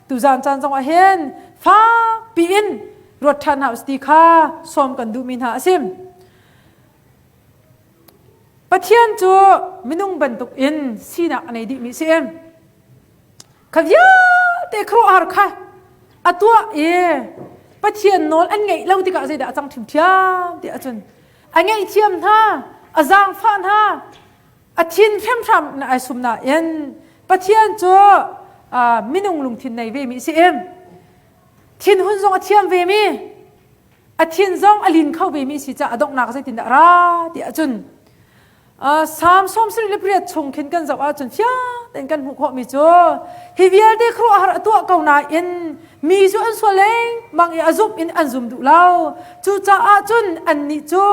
tuzan caan zong ah hin fak piin ruat ṭhan hna usih ti kha sawm kan duhmi hna a si. Pathian cu minung bantuk in sinak a nei dihmi si. Kha vialte khuaruahhar kha a tuah i Pathian nawl an ngeih lo tikah zeidah a cang ṭhimṭhiam ti ahcun a ngaihthiam hna, a zaangfah hna, a thin hrimhram in ai sum nain Pathian cu minung lungthin nei ve mi si in thinhun zong a thiam ve mi a thin zong a lin kho ve mi si caah a donghnak zeitindah ra ti ahcun Salm 78 chung khin kan zoh ahcun fiang tein kan hmuh khawhmi cu hi vialte khuaruahhar a tuah ko nain mi cu an sual lengmang i a zumh in an zum duh lo. Cucaah cun annih cu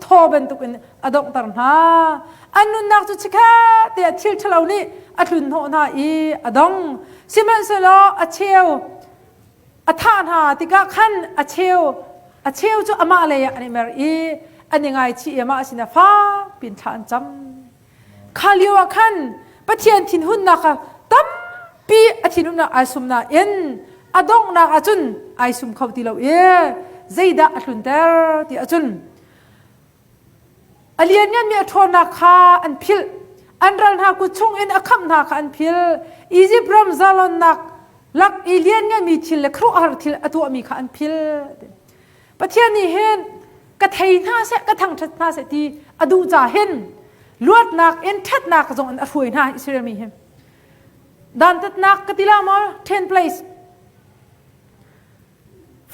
thaw bantukin a donghter hna. An nunnak cu chikkhat te ah thil ṭhalo nih a tlun hnawh hna i a dong. Sihmanhsehlaw a cheu a thah hna tikah khan a cheu a cheu cu amah lei ah an i mer i an i ngaichih i amah sinah fak piin thla an cam. Kha lio ah khan Pathian thinhunnak kha tampi a thinhunnak ai sum nain a donghnak ah cun ai sum kho ti lo i zeidah a tlunter ti ahcun A liannganmi a ṭhawnnak kha an philh. An ral hna kut chungin a khamh hna kha an philh. Izipt ram zalonnak lak i liannganmi thil le khuaruahhar thil a tuahmi kha an philh. Pathian nih hin ka thei hna seh, ka thangṭhat hna seh ti a duh ca hin luatnak in ṭhatnak zong in a hruai hna Israel mi hi. Dantatnak ka ti la maw? Ten place.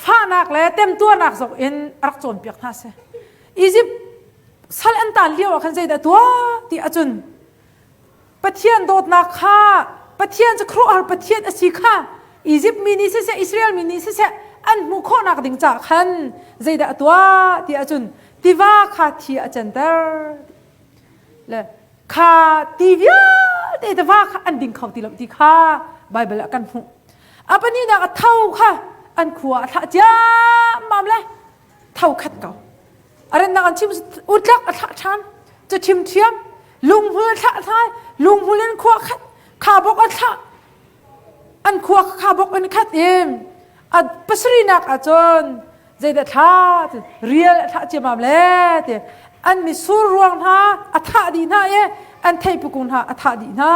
Fahnak le temtuarnak zong in a rak cawnpiak hna si. Egypt sal an tan lio ah khan zeidah tuah ti ahcun Pathian dawtnak kha Pathian cu khuaruahhar Pathian a si kha Egypt mi nih siseh Israel mi nih siseh an hmuh khawhnak ding caah khan zeidah a tuah ti ahcun tiva kha thi a canter le kha ti vialte tiva kha an ding kho ti lo ti kha Bible ah kan hmuh. A pahnihnak a tho kha an khua a thlah ciammam le tho khat ko. A rennak an chim utlak a thlah ṭhan. Cu ṭhimṭhiam lunghmul a thlah hna lunghmul in khua khat kha bok a thlah an khua kha bok in khat in a pasarihnak ahcun zeidah thla rial a thlah ciammam le ti an misur ruang hna a thah dih hna i an theipukung hna a thah dih hna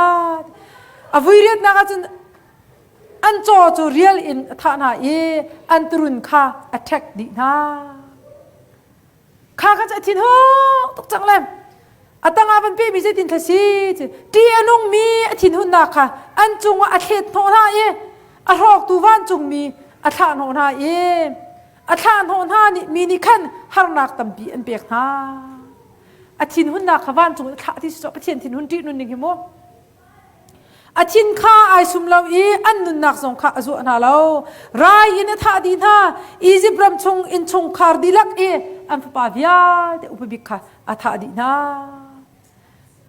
a vuiriatnak ahcun an caw cu rial in a thah hna i an turun kha a ṭhek dih hna kha kha cu a thin hung tuk cang le a tangah van pehmi zeitin thla si ṭih a nungmi a thinhunnak kha an cungah a thlet hnawh hna i a hrawktu vancungmi a thlah hnawh hna i a thlah hnawh hna nih mi nih khan harnak tampi an pek hna a thinhunnak kha vancung in a thlah ti si Pathian thinhun ṭih nun ning hi mu A thin kha ai sum lo i an nunnak zong kha a zuah hna lo. Rai in a thah dih hna. Izipt ram chung innchungkhar dihlak i an fapa vialte upa bik kha a thah dih hna.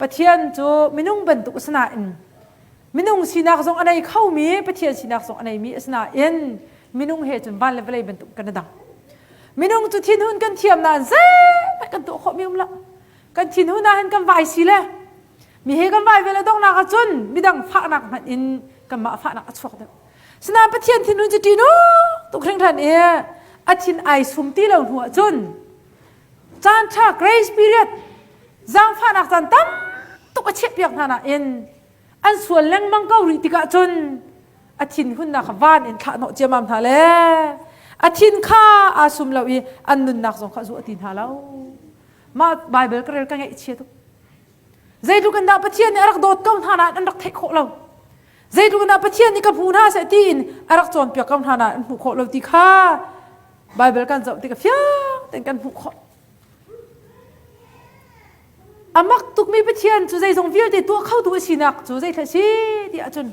Pathian cu minung bantuk a si nain minung sinak zong a nei khomi Pathian sinak zong a neimi a si nain minung he cun van le vawlei bantuk kan i dang. Minung cu thinhun kan thiam nain zeihmanh kan tuah khawhmi um lo. Kan thinhun ah hin kan vai si le Mi he kan vai ve le donghnak ahcun midang fahnak hmanh in kanmah fahnak a chuak deuh. Sinain Pathian thinhun cu ṭih tuk hringhran i a thin ai sum ti lo hnu ahcun caan ṭha grace period zaangfahnak caan tam tuk a chiahpiak hna nain an sual lengmang ko rih tikah cun a thinhunnak kha van in thlah hnawh ciammam hna le a thin kha aa sum lo i an nunnak zong kha a zuah ti hna lo. Mah Bible ka rel ka ngaihchia tuk. Zeitluk in dah Pathian nih a rak dawt ko hna nain an rak theih khawh lo. Zeitluk in dah Pathian nih ka hmu hna seh tiin a rak cawnpiak ko hna nain an hmuh khawh lo ti kha Bible kan zoh tikah fiang tein kan hmuh khawh. A mak tukmi Pathian cu zeizong vialte tuah khotu a sinak cu zeithla si ti ahcun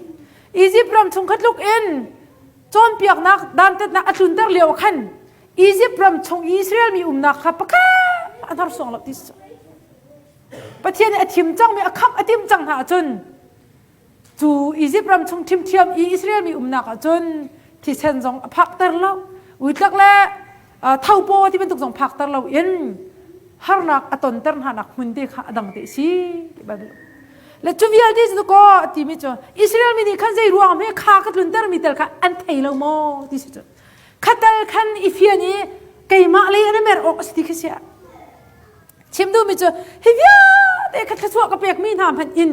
Egypt ram chung kha tluk in cawnpiaknak dantatnak a tlunter lio ah khan Egypt ram chung Israel mi umnak kha pakhat a hnorsuang lo ti si. Pathian nih a thim cangmi a khamh a timh cang hna ahcun cu Egypt ram chung ṭhimṭhiam i Israel mi umnak ahcun thisen zong a phakter lo uitlak le thopaw ti bantuk zong phakter lo in harnak a tonter hna nak hmun te kha a dang te si ti Bible le cu vialte cu ko timi cu Israel mi nih khan zei ruang hme kha ka tlunter mi tel kha an thei lo maw ti si cu khatal khan i fian i keimah lei an mer awk a si ti khi sia Chim duhmi cu hi vialte kha thluachuah ka pekmi hna hmanh in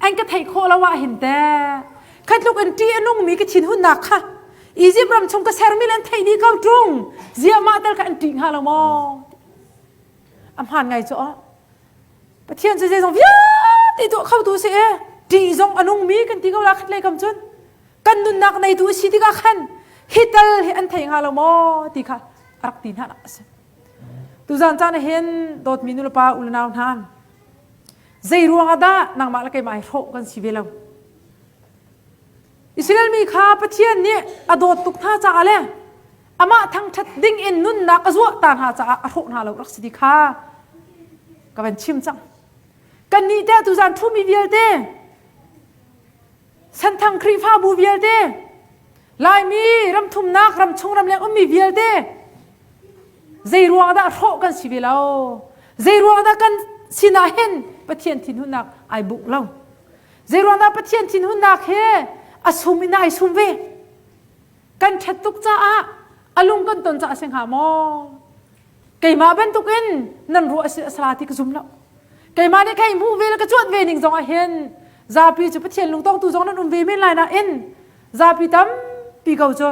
an ka theih khawh lo ah hin teh kha tluk in ṭih a nungmi ka thinhunnak kha. Egypt ram chung ka sermi le an theih dih ko ṭung. Ziah mah tel kha an ṭih hnga lo maw? A hmaan ngai cu aw. Pathian cu zeizong vialte tuah khotu a si i ṭih zong a nungmi kan ti ko la khat lei kam cun kan nunnak neitu a si tikah khan hi tal hi an thei hnga lo maw ti kha a rak ti hna a si. Tuzan caan ah hin dawtmi nulepa u le nau hna zei ruangah dah nangmah le keimah hi hrawh kan si ve lo? Israel mi kha Pathian nih a dawt tuk hna caah le amah thangṭhat ding in nunnak a zuah ta hna caah a hrawh hna lo rak si ti kha ka van chim cang. Kannih teh tuzan ṭhumi vialte Senthang Khrihfabu vialte Laimi ramthumnak ramchung ramleng ummi vialte zei ruang dah hrawh kan si ve lo? Zei ruang dah kan sinah hin Pathian thinhunnak ai bungh lo? Zei ruang dah Pathian thinhunnak he a sum in ai sum ve? Kan ṭhat tuk caah a lung kan ton caah a si hnga maw? Keimah bantukin nan ruah a si a sala ti ka zum lo. Keimah nih kei hmuh ve le ka cuanh ve ning zong ah hin zapi cu Pathian lungtongtu zong nan um ve men lai nain zapi tampi ko cu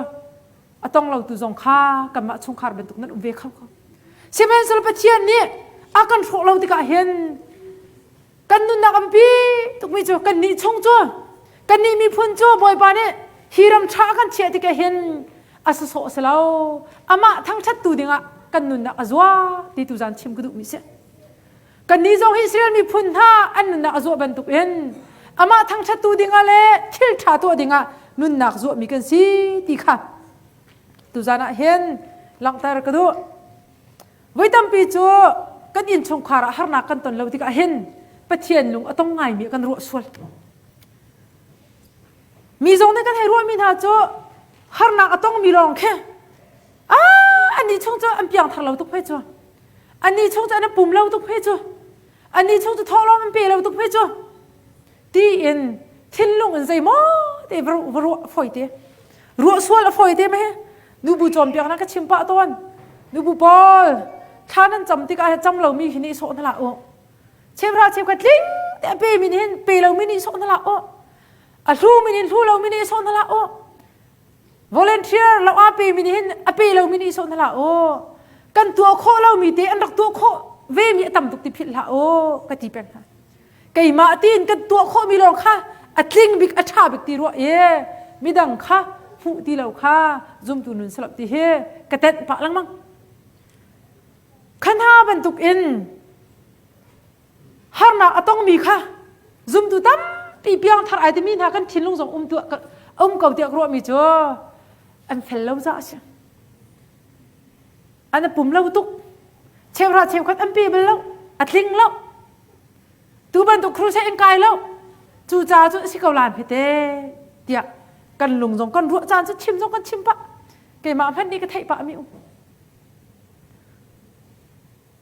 a tong lotu zong kha kanmah chungkhar bantuk nan um ve kho ko. Sihmanhsehlaw Pathian nih a kan hrawh lo tikah hin kan nunnak a biapi tukmi cu kannih chung cu kannih miphun cu Bawipa nih hi ram ṭha a kan chiah tikah hin a sawsawh a si lo amah thangṭhattu dingah kan nunnak a zuah ti tu zan chim ka duhmi si. Kannih zong hi Israel miphun hna an nunnak a zuah bantukin amah thangṭhattu dingah le thil ṭha tuah dingah nunnak zuahmi kan si ti kha tuzan ah hin langhter ka duh. Voi tampi cu kan innchungkhar ah harnak kan ton lo tikah hin Pathian lung a tong ngaimi kan ruah sual. Mi zong nih kan hei ruahmi hna cu harnak a tongmi lawng khi ah annih chung cu an piangthar lo tuk hme cu. Annih chung cu an pum lo tuk hme cu. Annih chung cu thawhlawm an pe lo tuk hme cu. Tiin thinlung in zeimaw te va ruah a fawi te. Ruah sual a fawi te mah hi. Nubu cawnpiaknak ka chim pah tawn. Nubu pawl thla nan cam tikah cam lomi hi nih sawh hna hlah u. Cheuhra cheukhat tling te a pe mi nih hin pe lomi nih sawh hna hlah u. A hlu mi nih hlu lomi nih sawh hna hlah u. Volunteer lo a pe mi nih hin a pe lomi nih sawh hna hlah u. Kan tuah khawh lomi te an rak tuah khawh ve mi a tam tuk ti philh hlah u ka ti peng hna. Keimah tiin kan tuah khawhmi lawng kha a tling bik a ṭha bik ti ruah i midang kha hmuh ti lo kha zumtu nun salap ti hi ka tenh pah lengmang. Kha hna bantuk in harnak a tongmi kha zumtu tampi piangthar ai timi hna kan thinlung zong um tuah um ko tiah ka ruahmi cu an fel lo za a si. An a pum lo tuk. Cheuhra cheukhat an pe bal lo. A tling lo. Tu bantuk crusade in kai lo. Cu ca cu a si ko lan hete tiah kan lung zong kan ruah caan cu chim zong kan chim pah. Keimah hmanh nih ka theih pah mi um.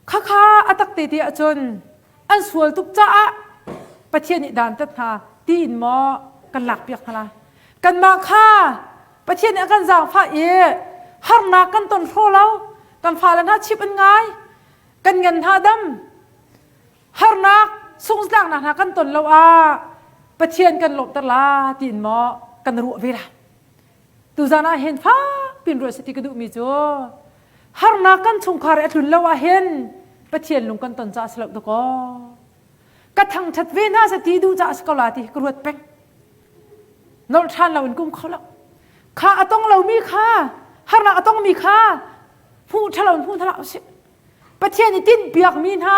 Khakha a tak te ti ahcun an sual tuk caah Pathian nih dan tat hna tiin maw kan lak piak hna la. Kanmah kha Pathian nih a kan zaangfah i harnak kan ton hraw lo, kan fale hna chip an ngai, kan ngan hna dam, harnak sungtlaknak hna kan ton lo ah Pathian kan lawmhter la tiin maw kan ruah ve la. Tuzan ah hin fak pin ruah si ti ka duhmi cu harnak kan chungkhar i a tlun lo ah hin Pathian lung kan ton caah si lo dakaw. Ka thangṭhat ve hna sa ti duh caah si ko la ti ka ruat peng. Nolh ṭhan lo in kum kho lo. Kha a tong lomi kha harnak a tongmi kha hmuh ṭhalo in hmu hna hlah usih. Pathian i tinhpiakmi hna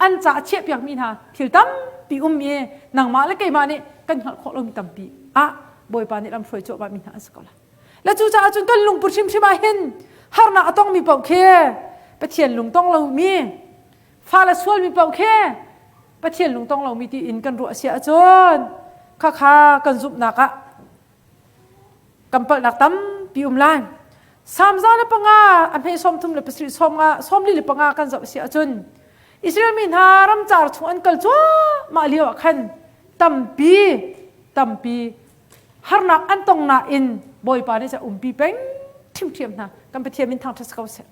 an ca a chiahpiakmi hna thil tampi um i nangmah le keimah nih kan hngalh khawh lomi tampi ah Bawipa nih lamhruai cuahmah mi hna an si ko lai. Le cucaah cun kan lungput hrimhrim ah hin harnak a tongmi paoh khi Pathian lungtong lomi fale sualmi paoh khi Pathian lungtong lomi tiin kan ruah si ahcun khakha kan zumhnak ah kan palhnak tampi um lai. Salm 105 a hme 37 sawm nga 45 kan zoh si ahcun Israel mi hna ramcar chung an kal cuahmah lio ah khan tampi tampi harnak an tong nain Bawipa nih ca umpi peng ṭhiamṭhiam hna kan Pathian min thangṭhat si ko seh.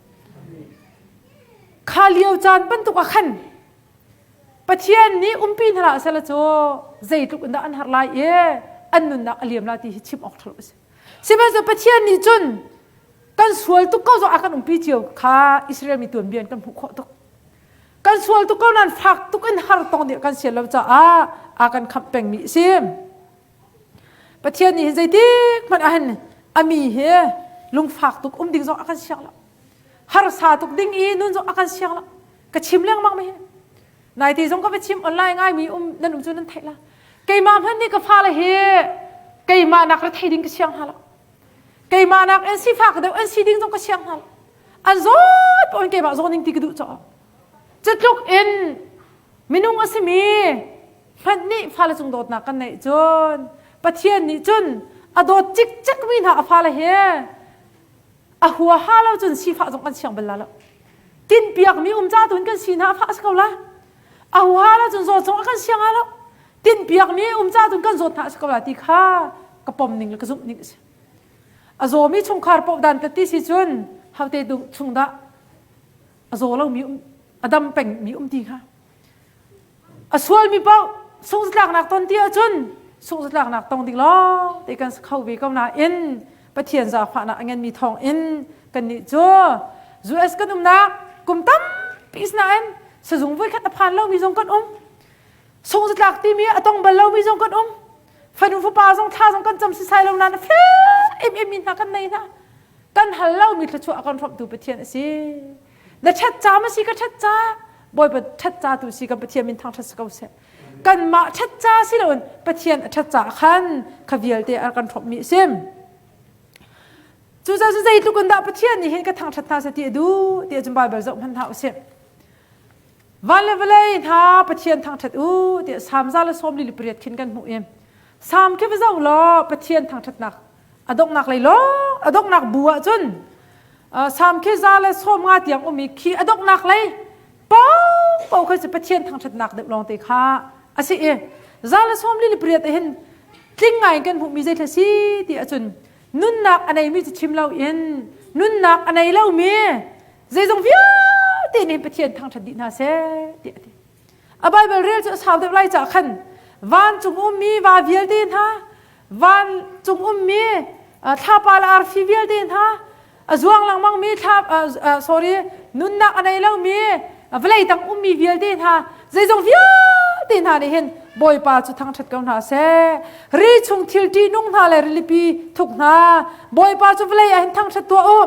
Kha lio caan bantuk ah khan Pathian nih umpi hna hlah sehla cu zeitluk in dah an har lai i an nunnak a liam la ti hi chim awk ṭha lo a si. Sihmanhsehlaw Pathian nih cun kan sual tuk ko zong a kan umpi cio kha Israel mi tuanbia in kan hmuh khawh tuk. Kan sual tuk ko nain fak tuk in har tong nih kan sian lo caah a kan khamh pengmi a si. Pathian nih hin zeitik hmanh ah hin a mi hi lungfak tuk um ding zong a kan siang lo. Harsa tuk ding i nun zong a kan siang lo. Ka chim lengmang mi hi. Naite zong ka va chim online ngai mi um nan um cu nan theih la. Keimah hmanh nih ka fale hi keimah nak ra thei ding ka siang hna lo. Keimah nak in sifak deuh an si ding zong ka siang hna lo. An zawt paoh in keimah zawn ding ti ka duh caah. Cutluk in minung a simi hmanh nih fale cung dawtnak kan neih cun Pathian nih cun a dawt cikcek mi hna a fale he a huaha lo cun sifah zong kan siang bal la lo. Tinpiakmi um ca tu in kan si hna a fah a si ko la. A huaha lo cun zawt zong a kan siang lo. Tinpiakmi um ca tu in kan zawt hna a si ko la ti kha ka pom ning le ka zumh ning a si. A zawmi chungkhar paoh dan tati si cun haute chung dah a zaw lomi um a dam pengmi um ti kha. A sualmi paoh sungzatlaknak ton ti ahcun sungzatlaknak tong ding lawng te kan si kho ve ko nain Pathian zaangfahnak a ngenmi thawng in kannih cu US kan umnak kum tampi nain sazung voikhat a phan lomi zong kan um. Sungzatlak timi a tong bal lomi zong kan um. Fanu fapa zong thla zong kan cam sisai lo nain a fel em em mi hna kan nei hna. Kan hal lomi thluachuah a kan hrawmhtu Pathian a si. Na ṭhat ca ma si ka ṭhat ca Bawipa ṭhat ca tu si kan Pathian min thangṭhat si ko seh. Kanmah ṭhat ca si loin Pathian a ṭhat ca khan kha vialte a kan hrawmhmi a si. Cucaah cu zeitluk in dah Pathian nih hin ka thangṭhat hna seh ti a duh ti ahcun Baibal zoh hmanh hna usih. Van le vawlei hna Pathian thangṭhat u tiah Salm za le sawm li le pariat khin kan hmuh i Salm khi va zoh law Pathian thangṭhatnak a donghnak lei lawng a donghnak bu ahcun Salm khi za le 50 tiang um i khi a donghnak lei paohpaoh khi cu Pathian thangṭhatnak deuh lawngte kha a si i za le 48 hin tling ngai in kan hmuhmi zei si ti ahcun nunnak a neimi cu chim loin nunnak a nei lomi zeizong vialte nih Pathian thangṭhat dih hna seh tiah a ti. A Baibal rel cu a sau deuh lai caah khan vancung ummi va vialte hna vancung ummi thlapa le arfi vialte hna a zuang lengmangmi thla sorry nunnak a nei lomi vawlei tang ummi vialte hna zeizong vialte hna nih hin Bawipa cu thangṭhat ko hna seh ri chung thil ṭihnung hna le rilipi thuk hna Bawipa cu vawlei ah hin thangṭhat tuah u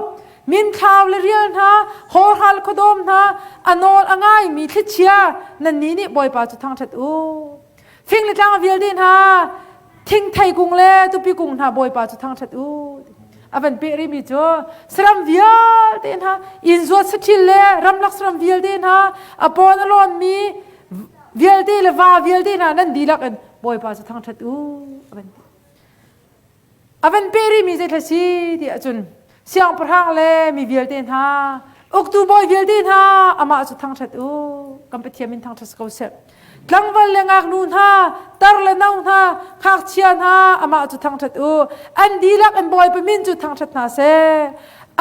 minthlau le rial hna hawrhal khuadawm hna a nawl a ngaimi thlichia nannih nih Bawipa cu thangṭhat u fing le tlang vialte hna thingthei kung le tupi kung hna Bawipa cu thangṭhat u a van peh rihmi cu saram vialte hna inn zuat saṭhil le ramlak saram vialte hna a pawn a lawnmi vialte le va vialte hna nan dihlak in Bawipa cu thangṭhat u a van ti A van pe rihmi zeithla si ti ahcun siangpahrang le mi vialte hna, uktu bawi vialte hna amah cu thangṭhat u. Kan Pathian min thangṭhat si ko seh. Tlangval le ngaknu hna, tar le no hna, ngakchia hna amah cu thangṭhat u. An dihlak in Bawipa min cu thangṭhat hna seh.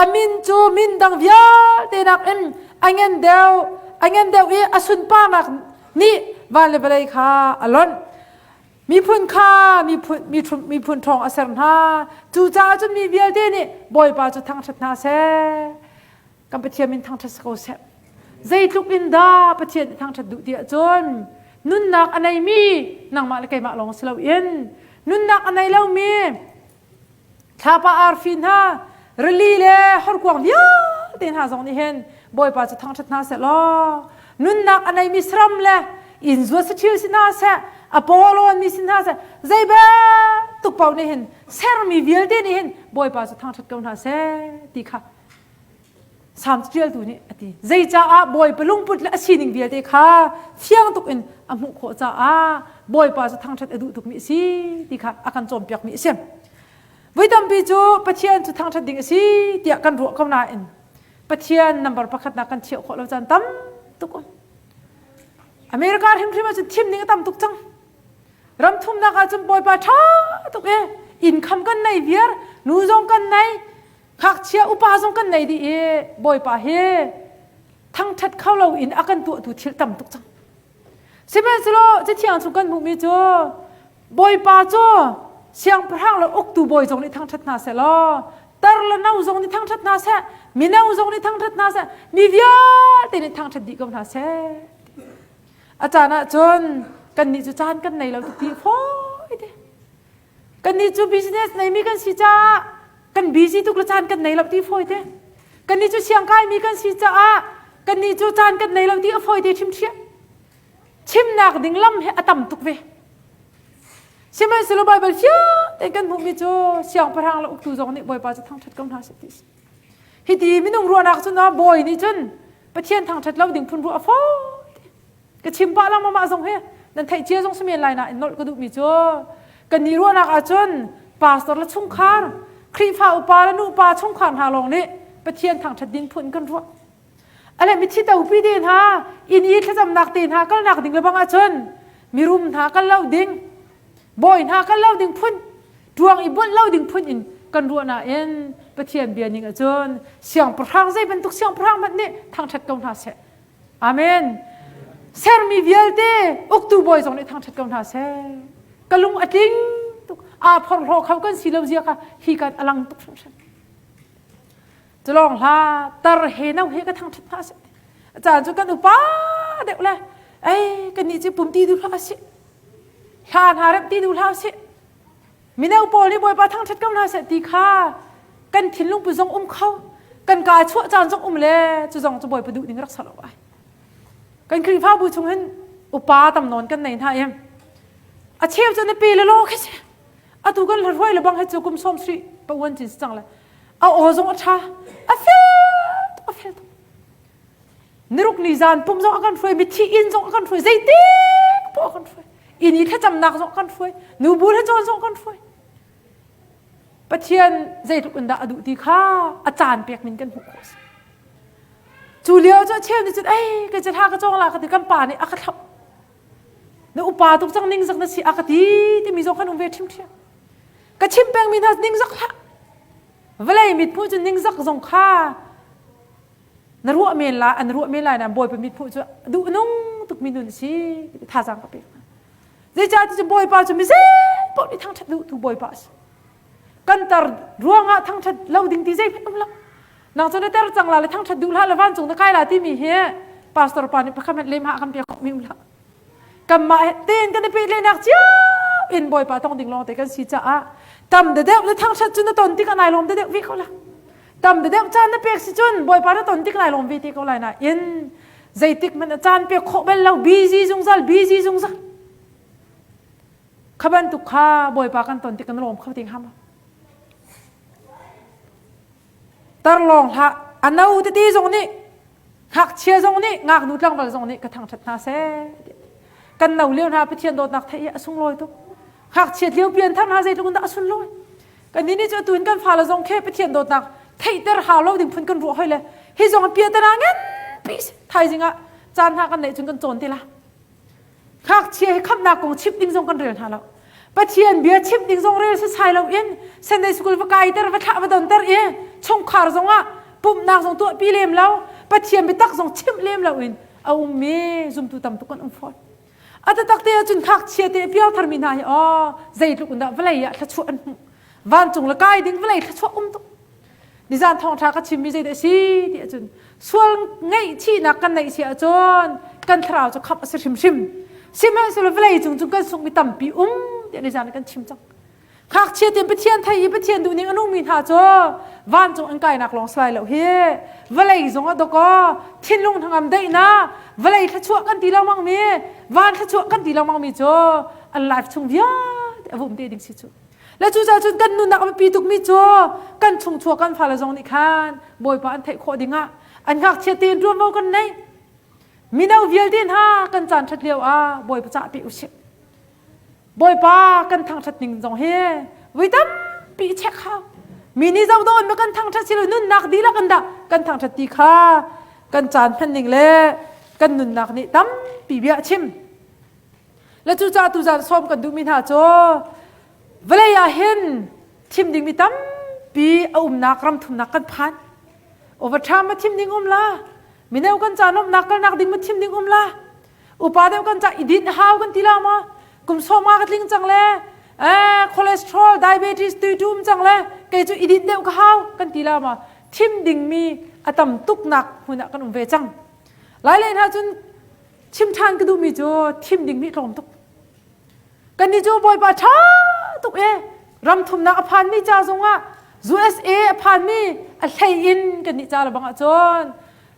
A min cu min dang vialte nakin a ngan deuh, a ngan deuh i a sunparnak nih van le vawlei kha a lonh. Miphun kha miphun, miphun ṭhawng a ser hna. Cucaah cun mi vialte nih Bawipa cu thangṭhat hna seh. Kan Pathian min thangṭhat si ko seh. Zeitluk in dah Pathian nih thangṭhat duh ti ahcun nunnak a neimi nangmah le keimah lawng si loin nunnak a nei lomi Thlapa arfi hna, rili le horkuang vialte hna zong nih hin Bawipa cu thangṭhat hna seh law nunnak a neimi saram le inn zuat saṭhil si hna seh, a pawlawnmi si hna seh, zei bantuk paoh nih hin sermi vialte nih hin Bawipa cu thangṭhat ko hna seh ti kha Salm ṭialtu nih a ti. Zeicaah Bawipa lungput le a sining vialte kha fiang tuk in a hmuh khawh caah Bawipa cu thangṭhat a duh tukmi a si ti kha a kan cawnpiakmi a si. Voi tampi cu Pathian cu thangṭhat ding a si tiah kan ruah ko nain Pathian number pakhatnak kan chiah khawh lo caan tam tuk um. America hrimhrim ahcun thim ding a tam tuk cang. Ram thumnak ahcun Bawipa ṭha tuk i income kan nei viar, nu zong kan nei, Ngakchia upa zong kan nei dih i Bawipa hi thangṭhat kho loin a kan tuahtu thil tam tuk cang. Sihmanhsehlaw Cathiang chung kan hmuhmi cu Bawipa cu Siangpahrang le uktu bawi zong nih thangṭhat hna seh law tar le no zong nih thangṭhat hna seh, mino zong nih thangṭhat hna seh, mi vialte nih thangṭhat dih ko hna seh. A caan ah cun kannih cu caan kan nei lo ti fawi te. Kannih cu business neimi kan si caah kan busy tuk le caan kan nei lo ti fawi te. Kannih cu siangkaimi kan si caah kannih cu caan kan nei lo ti a fawi te ṭhimṭhiam. Chimnak ding lam hi a tam tuk ve. Sihmanhsehlaw Baibal fiang tein kan hmuhmi cu siangpahrang le uktu zong nih Bawipa cu thangṭhat ko hna seh ti a si. Hiti minung ruahnak cun ah bawi nih cun Pathian thangṭhat lo ding phun ruah a fawi. Ka chim pah lengmang mah zong hi nan theih cia zong si men lai nain nolh ka duhmi cu kan nih ruahnak ahcun pastor le chungkhar Khrihfa upa le nupa chungkhar hna lawng nih Pathian thangṭhat ding phun kan ruah. Ale mithi topi te hna inn i thlacamnak te hna kalnak ding le bang ahcun mirum hna kal lo ding bawi hna kal lo ding phun tuang i bunh lo ding phun in kan ruah nain Pathian bia ning ahcun siangpahrang zei bantuk siangpahrang hmanh nih thangṭhat ko hna seh. Amen. Sermi vialte uktu bawi zong nih thangṭhat ko hna seh. Ka lung a tling tuk aa phorhlaw kho kan si lo zia kha hi kan a lang tuk hringhran. Culawng hla tar he no he ka thangṭhat hna seh. A caan cu kan upa deuh le ei kan nih cu pum ti duh hlah sih. Hla hna remh ti duh hlah sih. Mino pawl nih Bawipa thangṭhat ko hna seh ti kha kan thinlung pu zong um kho. Kan kaa chuah caan zong um le cu zong cu Bawipa duh ning rak ser lo ai. Kan Khrihfabu chung hin upa tam nawn kan nei hna em. A cheu cu na pe le law khi si. Atu kan hruai le bang he cu kum som sri pa uan cin si cang le. A aw zong a ṭha. A fel tuk, a fel tuk. Niruk ni zan pum zong a kan hruai, mithi inn zong a kan hruai, zeitik poah a kan hruai. Inn i thlacamnak zong a kan hruai, nubu hlacawn zong a kan hruai. Pathian zeitluk in dah a duh ti kha a caan pek min kan hmuh khawh si. Cu lio cu a cheu nih cun ei ka hla ka cawng la ka ti kan pa nih a ka thlauh. Na upa tuk cang ningzak na si a ka ti timi zong kan um ve ṭhimṭhiam. Ka chim pengmi hna ningzak hlah. Vawlei mithmuh cu ningzak zong kha na ruah men lai an ruah men lai na bawipa mithmuh cu duh nung tukmi nun si thazaang ka pek hna. Zeicahtiah cu bawipa cu mi zei paoh nih thangṭhat duhtu bawipa a si. Kan tar ruangah thangṭhat lo ding ti zeihmanh um lo. Nang cu na ter cang la le thangṭhat duh hlah le vancung na kai la timi hi pastor pa nih pakhat hmanh lem ha kan pek khawhmi um hlah. Kanmah tein kan i pehtlaihnak cio in Bawipa tong ding lawngte kan si caah tam deuh na thangṭhat cu na ton tikah nai lawm deuh ve ko la. Tam deuh caan na pek si cun Bawipa na ton tik nai lawm ve te ko lai nain zeitik hmanh a caan pek khawh bal lo busy zungzal busy zungzal. Kha bantuk kha Bawipa kan ton tik kan lawm kho te hnga ma? Tar lawng hlah a no tete zong nih ngakchia zong nih ngaknu tlangval zong nih ka thangṭhat hna seh kan no lio hna Pathian dawtnak theih hi a sunglawi tuk ngakchiat lio pianthar hna zeitluk in dah a sunlawi kan nih nih cu atu in kan fale zong khe Pathian dawtnak theihter hau lo ding phun kan ruah hoi le hi zong piatana nganpi thaizing ah caan hna kan neih cun kan cawn te la Ngakchia hi khamhnak kong chimh ding zong kan rel hna lo. Pathian bia chimh ding zong rel sasai loin Sunday school va kaiter va thlah va donter i chungkhar zongah pumhnak zong tuahpi lem lo Pathian biatak zong chimh lem loin a ummi zumtu tam tuk kan um fawn. A taktak te ahcun ngakchia te piangthar mi hna hi aw zeitluk in dah vawlei ah thluachuah an hmuh. Vancung le kai ding vawlei thluachuah um tuk. Nizan thawngṭha ka chimmi zeidah a si ti ahcun sual ngaihchihnak kan neih si ahcun kan thlarau cu khamh a si hrimhrim. Sihmanhsehlaw vawlei cung cu kan sunghmi tampi um tiah nizan kan chim cang. Ngakchia tein Pathian thei i Pathian duhning a nungmi hna cu vancung an kainak lawng si lai lo hi vawlei zong ah dawkaw thinlung hnangam daihnak vawlei thluachuah kan ti lengmang mi van thluachuah kan ti lengmang mi cu an life chung vialte a vum te ding si cu. Le cucaah cun kan nunnak a biapi tukmi cu kan chungchuak kan fale zong nih khan Bawipa an theih khawh dingah an ngakchia tein ṭuanvo kan nei. Mino vialte hna kan caan ṭhat lio ah Bawipa cah pe usih. Bawipa kan thangṭhat ning zong hi voi tampi i check hau. Mi nih zoh dawn ma kan thangṭhat si lo nunnak dihlak in dah kan thangṭhat ti kha kan caan hman ning le kan nunnak nih tampi bia a chim. Le cucaah tuzaan sawm kan duhmi hna cu vawlei ah hin thim dingmi tampi a umnak ram thumnak kan phan. Overtime ma thim ding um la, mino kan ca nuamhnak kalnak ding ma thim ding um la, upa deuh kan ca i dinh hau kan ti la ma, kum sawm nga ka tling cang le. Eh, cholesterol, diabetes tuitum cang le kei cu i dinh deuh ka hau kan ti la ma thim dingmi a tam tuknak hmun ah kan um ve cang. Lai lei hna cun chim ṭhan ka duhmi cu thim dingmi tlawm tuk. Kannih cu Bawipa ṭha tuk e ram thumnak a phanmi ca zongah USA a phanmi a hlei in kannih ca le bang ahcun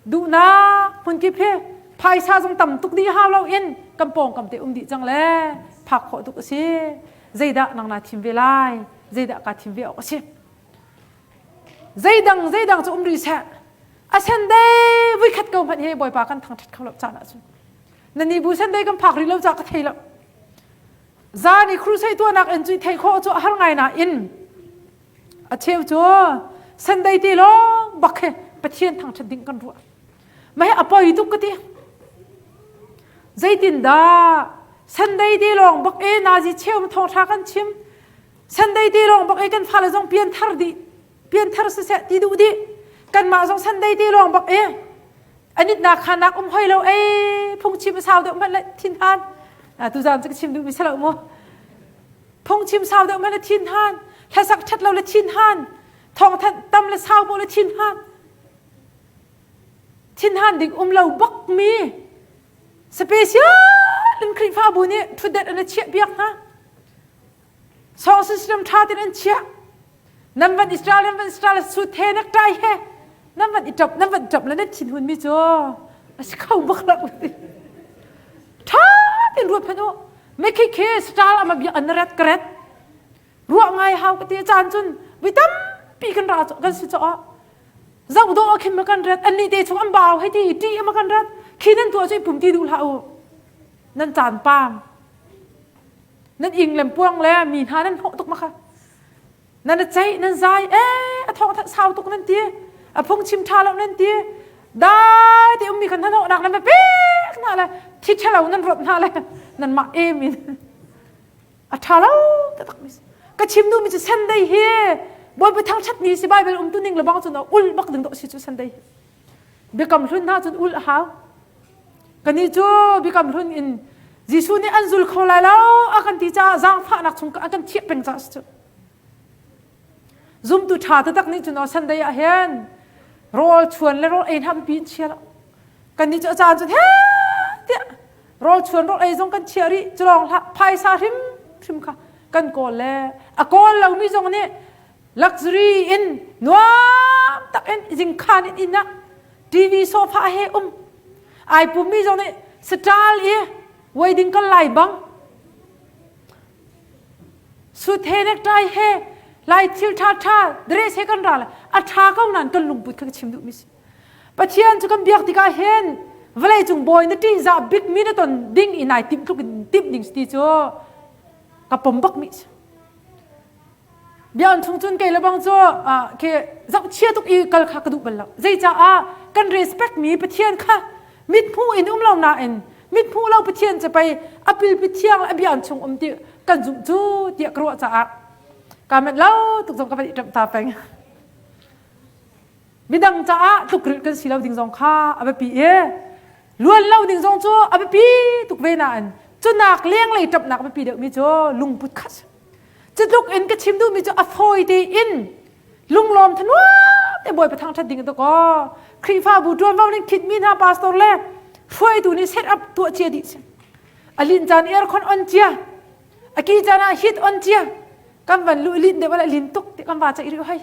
duhnak hmunkip hi phaisa zong tam tuk dih hau lo in kan pawngkam te um dih cang le phak khawh tuk a si. Zeidah nang naa thim ve lai? Zeidah kaa thim ve awk a si? Zeidang zeidang cu um rih seh. A sen dei vuikhat ko hmanh hi Bawipa kan thangṭhat kho lo caan ahcun. Na ni bu sen dei kan phak rih lo ca ka thei lo. Zan i crusade tuahnak in cu thei khawh cu a har ngai nain a cheu cu Sunday te lawng bak he Pathian thangṭhat ding kan ruah. Mah hi a poi tuk ka ti. Zeitindah Sunday te lawng bak e nazi cheu thawngṭha kan chim. Sunday te lawng bak e kan fale zong pian thar dih pianthar siseh ti duh dih kanmah zong Sunday te lawng bak e anitnak khanak um hoi lo ei phungchim sau deuh hmanh le thin han tuzan cu ka chim duh mi selo mu phungchim sau deuh hmanh le thin han hlasak ṭhat lo le thin han thawngthanh tam le sau bo le thin han thin han ding um lo bak mi special in Khrihfabu nih ṭhutdet an chiah piak hna song system ṭha tein an chiah nan van Israel nan van Israel sut he necktie he nan van i ṭap nan van ṭap le nan thin hun mi cu a si kho bak lo ṭha tein ruat phan u me khi khi style ama bia an ret ka ret ruah ngai hau ka ti caan cun vi tampi kan ra kan si cho zoh dawh ah khin ma kan ret an nih te chung an bau hei ti ti ma kan ret khi nan tuah cu i pum ti duh hlah u nan caan pam nan ing lem puang le mi hna nan hnawh tuk ma kha nan ceih nan zai ee a thawng sau tuk nan ti a phungchim ṭha lo nan ti dai te ummi khan hnahnawhnak nan va pek hna le thi ṭhalo nan rawt hna le nan mah em in a ṭha lo taktak mi ka chim duhmi cu Sunday hi Bawipa thangṭhat ni si Bible um tu ning le bang cun ul bak ding dawh si cu Sunday hi biakam hlun hna cun ul a hau Kannih cu biakam hlun in Jesuh nih an zul kho lai lo a kan ti caah zaangfahnak chung a kan thiah peng caah si cu. Zumtu ṭha taktak nih cun Sunday ah hin rawl chuan le rawl ei hna biapi in chia lo. Kannih cu a caan cun he tiah rawl chuan rawl ei zong kan chiah rih cu lawng hlah phaisa hrimhrim kha kan kawl le a kawl lomi zong nih luxury in nuam tak in zingkhan in inn ah TV sofa he um ai pummi zong nih saṭal i wedding kal lai bang suit he necktie he lai thil ṭha ṭha dress he kan ra le a ṭha ko nain kan lungput kha ka chim duhmi si Pathian cu kan biak tikah hin vawlei cung bawi na ṭihzah bikmi na ton ding i nai timh tluk in timh ding si ti cu ka pom bakmi si Biakinn chung cun kei le bang cu khi zohchia tuk i kal kha ka duh bal lo. Zeicaah kan respect mi Pathian kha mithmuh in um lo nain mithmuh lo Pathian cu pei a pilpi thiang le a biakinn chung um ti kan zumh cu tiah ka ruah caah kaa manh lo tuk zong ka van i ṭamh ta peng. Midang caah tlukrilh kan si lo ding zong kha a biapi i luan lo ding zong cu a biapi tuk ve nain cunak lenglei ṭamhnak a biapi deuhmi cu lungput kha si. Cutluk in ka chim duhmi cu a fawi tein lunglawm thanuam te Bawipa thangṭhat ding tuk aw. Khrihfabu ṭuanvo ning khitmi hna pastor le hruaitu nih set up tuah cia dih si. A lin caan aircon on cia, a ki caan ah heat on cia. Kan van luh lin deuh ala lin tuk ti kan va ceih rih hoi.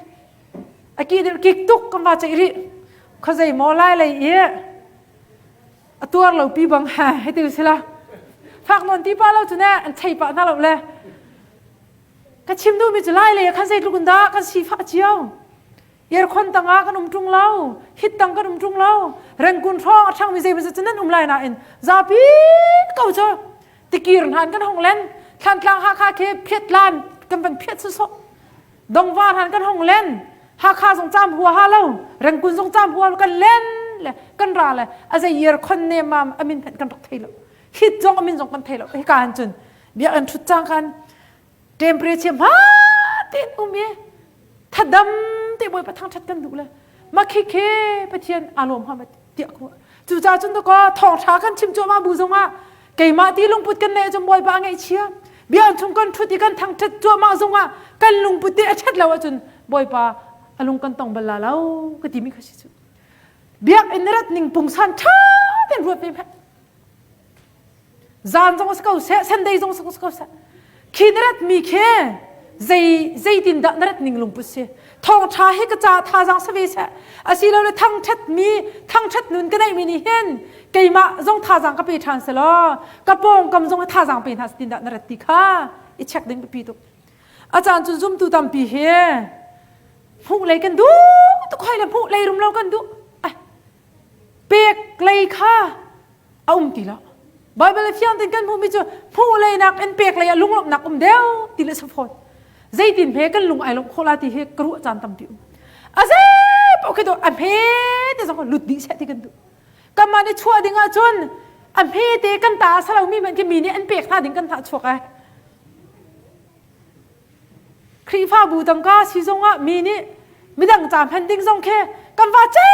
A ki deuh kik tuk kan va ceih rih. Khuazei maw lai lei i a tuar lo pi bang ha hei ti sila fak nawn ti pa lo cu ne an chei pah hna lo le ka chim duhmi cu lai lei ah khan zeitluk in dah kan sifah cio aircon tangah kan um ṭung lo hit tang kan um ṭung lo rengkun hrawng a ṭhangmi zeimawzat cu nan um lai nain zapi ko cu tikir hna in kan hong len thlantlang hakha khi phiat lan kan van phiat sawsawh dongva hlan kan hong len hakha zong cam hua ha lo rengkun zong cam hua lo kan len le kan ra le a zei year khon ne mam amin hmanh kan rak thei lo hit zong amin zong kan thei lo hika han cun biakinn thut cang kan temperature hma tein um i thadam te bawipa thangthat kan duh le makhi khi pathian alawm ha ma tiah ku cucaah cun ka thawngtha kan chim cuahmah bu zongah keimah ti lungput kan neih cun bawipa a ngaihchia. Biakinn chung kan ṭhut i kan thangṭhat cuahmah zongah kan lungput te a ṭhat lo ahcun Bawipa a lung kan tong bal la lo ka timi kha si cu. Biakinn rat ning pungsan ṭha tein ruat ve hmanh. Zan zong si ko seh, Sunday zong si ko seh. Khi na rat mi khi zei zeitin dah na rat ning lungput si. Thawngṭha hi ka ca thazaang si ve seh. Asilole thangṭhat mi thangṭhat nun ka neih mi nih hin keimah zong thazaang ka pe ṭhan selaw ka pawngkam zong hi thazaang pe hna tin dah na rat ti kha i check ding biapi tuk. A caan cun zumtu tampi hi hmuh lei kan duh tuk hoi le hmuh lei rum lo kan duh. Ai pek lei kha a um ti lo Bible fiang tein kan hmuhmi cu hmuh lei nak in pek lei ah lunglawmhnak um deuh ti le fawn zeitin hme kan lung ai lawmh khawh la ti hi ka ruah caan tampi um a zei paoh khi a hme te zong lut dih seh ti kan duh kanmah nih chuah ding ahcun a hme te kan ta a salomi hmanh khi mi nih an pek hna ding kan hna chuak ai Khrihfabu tangka si zongah mi nih midang ca hman ding zong khi kan va ce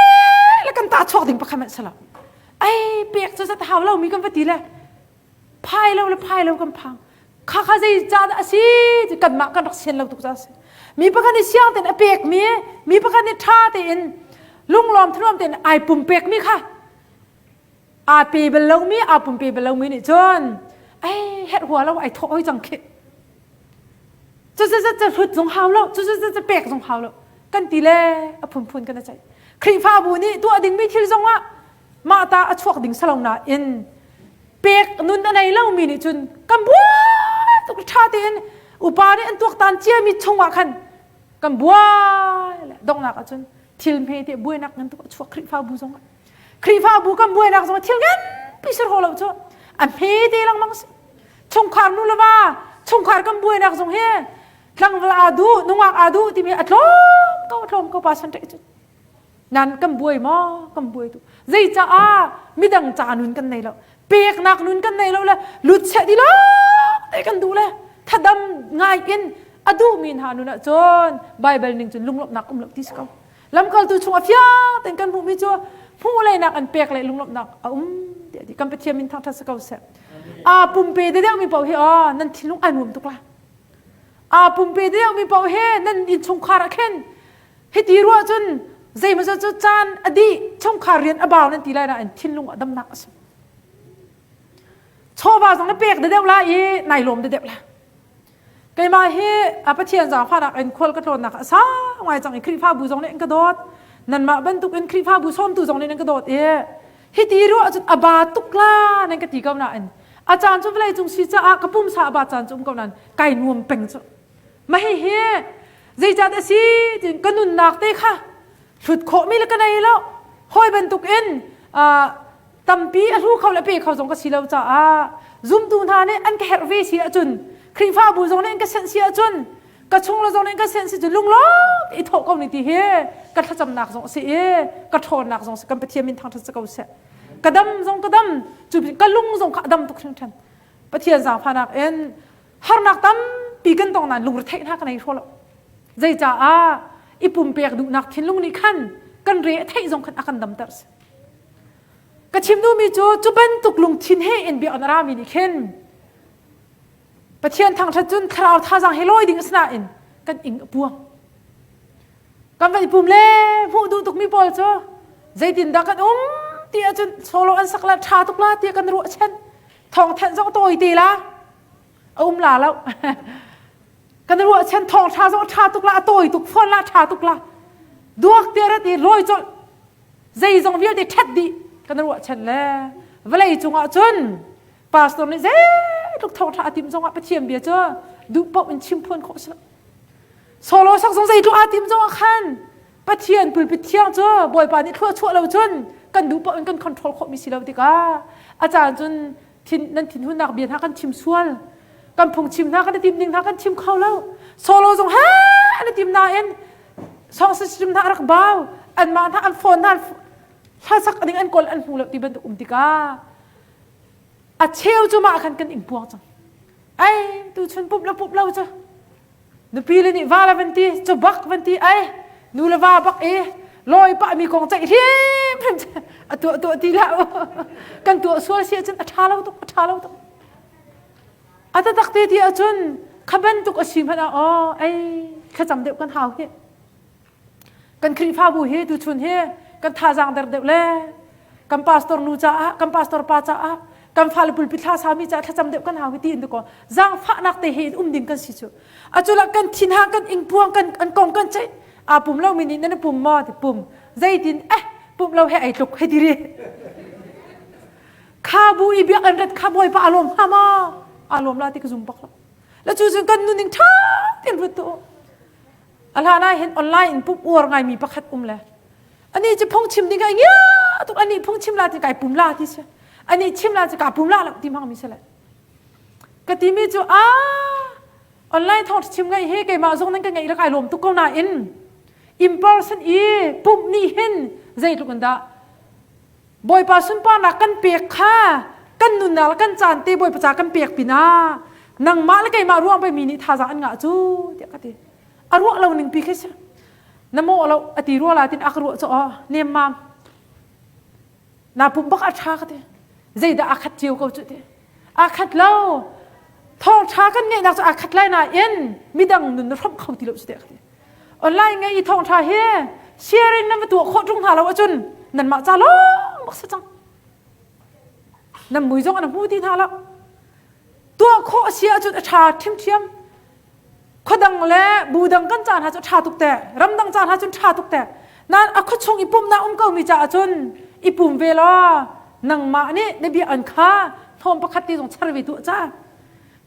le kan ta chuak ding pakhat hmanh si lo. Ai pek cu zat hau lo mi kan va ti le phai lo le phai lo kan phang. Kha kha zei ca dah a si ti kanmah kan rak sian lo tuk ca a si. Mi pakhat nih siang tein a pek mi, mi pakhat nih ṭha tein lunglawm thanuam tein ai pumpek mi kha aa pe bal lomi aa pumpe bal lomi nih cun ai herh hua lo ai thawh hoi cang khi cu cu cu hlut zong hau lo cu cu cu pek zong hau lo kan ti le a phunphun kan ceih Khrihfabu nih tuah dingmi thil zong ah mah ta a chuak ding salo nain pek nun a nei lomi nih cun kan buai tuk ṭha tein upa nih an tuaktan ciami chungah khan kan buai le donghnak ahcun thil hme te buainak ngan tuk a chuak Khrihfabu zong ah Khrihfabu kan buainak zong thil nganpi si lo cu a hme te lengmang si. Chungkhar nu le va chungkhar kan buainak zong hi tlangval aa duh nungak aa duh timi a tlawm ko a tlawm ko pa san cu nan kan buai maw kan buai tu zei caah midang ca nun kan nei lo peknak nun kan nei lo le lut cheh di lo te kan duh le thadam ngai in a duhmi hna nun ah cun Bible ning cun lunglawmhnak um lo ti si ko Lamkaltu chung a fiang tein kan hmuhmi cu hmuh leinak an pek le lunglawmhnak a um tiah ti kan Pathian min thangṭhat si ko seh. Aa pumpe deuhmi paoh hi aw nan thinlung ai nuam tuk la. Aa pumpe deuhmi paoh hi nan innchungkhar ah khin hiti ruah cun zeimaw cu caan a dih chungkhar rian a bau nan ti lai nain thinlung ah damnak a si. Chawva zong na pek deuh la i nai lawm deuh la. Keimah hi a Pathian zaangfahnak in khual ka tlawnnak a sang ngai cang i Khrihfabu zong nih an ka dawt. Nanmah bantuk in Khrihfabu sawmtu zong nih nan ka dawt i hiti ruah ahcun a ba tuk la nan ka ti ko nain a caan cu vawlei cung si caah ka pumsa a ba caan cu um ko nain kai nuam peng cu. Mah hihi zeicah a si tiin ka nunnak te kha hlut khawhmi le ka nei lo. Hawi bantuk in tampi a hlu kho le pe kho zong ka si lo caah zumtu hna nih an ka herh ve si ahcun Khrihfabu zong nih an ka senh si ahcun ka chung le zong nih an ka senh si cun lunglawm i thawh ko ni ti hi ka thlacamnak zong a si i ka ṭhawnnak zong si kan Pathian min thangṭhat si ko seh ka dam zong ka dam cu ka lung zong kha a dam tuk hringhran Pathian zaangfahnak in harnak tampi kan tong nain lungretheih hna ka nei hraw lo zeicaah i pumpek duhnak thinlung nih khan kan re a theih zong khan a kan damter si Ka chim duhmi cu cu bantuk lungthin he in biakinn a rami nih khin Pathian thangṭhat cun thlarau thazaang he lawi ding a si nain kan ing a puang. Kan van i pum le hmuh duh tukmi pawl cu zeitindah kan um ti ahcun solo an sak la ṭha tuk la tiah kan ruah chen thawng thanh zong tawi te la a um la lo kan ruah chen thawng ṭha zong ṭha tuk la a tawi tuk fawn la ṭha tuk la duak te rat i lawi colh zeizong vialte ṭhat dih kan ruahchan le vawlei cungah cun pastor nih zeitluk thawngṭha a timh zongah Pathian bia cu duh paoh in chim phuan khawh si lo solo sak zong zeitluk aa tim zongah khan Pathian pulpit thiang cu Bawipa nih thlua chuah lo cun kan duh paoh in kan control khawhmi si lo tikah a caan cun thin nan thinhunnak bia hna kan chim sual kan phungchim hna kan i tim ding hna kan chim kho lo solo zong he an i tim nain song system hna rak bau anmah hna an phone hna hlasak ding an kawl an hmu lo ti bantuk um tikah a cheu cu mah khan kan ing puang cang ai tu chun pup lo pup lo cu nupi le nih va le van ti cu bak van ti ai nu le va bak i lawi pah mi kong ceih hrim hrim a tuah tuah ti la kan tuah sual si ahcun a ṭha lo tuk a ṭha lo tuk. A taktak te ti ahcun kha bantuk a si hmanh ah aw ei thlacam deuh kan hau hi. Kan Khrihfabu hi tuchun hi kan thazaang der deuh le kan pastor nu caah kan pastor pa caah kan fale pulpit thla sami caah thlacam deuh kan hau hi ti in ko zaangfahnak te he in um ding kan si cu acula kan thinhang kan ingpuang kan an kong kan ceih aa pum lo mi nih nan pum maw ti pum zeitin eh pum lo he ei tluk hei ti ri kha bu i biak an rat kha bawipa a lawm hnga ma a lawm la ti ka zum bak lo la cu cun kan nuning ṭha tein ruat tu a hlan ah hin online in pum uar ngaimi pakhat um le ani cu phungchim ding ai ngia tuk ani phungchim la ti kai pum la ti si ani chim la ti ka pum la lo ti hmang mi si le ka ti mi cu a online thawng chim ngai he keimah zong nan ka ngeih le kai lawm tuk ko nain in person i pumh nih hin zeitluk in dah Bawipa sunparnak kan pek kha kan nunnak le kan caan te Bawipa ca kan pek pinah nangmah le keimah ruang pei mi nih thazaang an ngah cu tiah ka ti. A ruah lo ning pi khi si. Na mawh lo a ti rua la tin a ka ruah cu aw nemmam. Na pum bak a ṭha ka ti. Zeidah a khat cio ko cu ti. A khat lo. Thawngṭha kan ngeihnak cu a khat lai nain midang nun na hrawmh kho ti lo cu tiah ka ti. Online ngai i thawngṭha hi sharing nan va tuah khawh ṭung hna lo ahcun nanmah ca lawng bak si cang. Nan mui zong an hmu ti hna lo. Tuah khawh a si ahcun a ṭha ṭhimṭhiam. Khuadang le bu dang kan ca hna cu ṭha tuk te. Ramdang ca hna cun ṭha tuk te. Nan a khuachung i pumnak um komi caah cun i pum ve law nangmah nih na bia an kha hnawm pakhat te zong char ve tuah ca.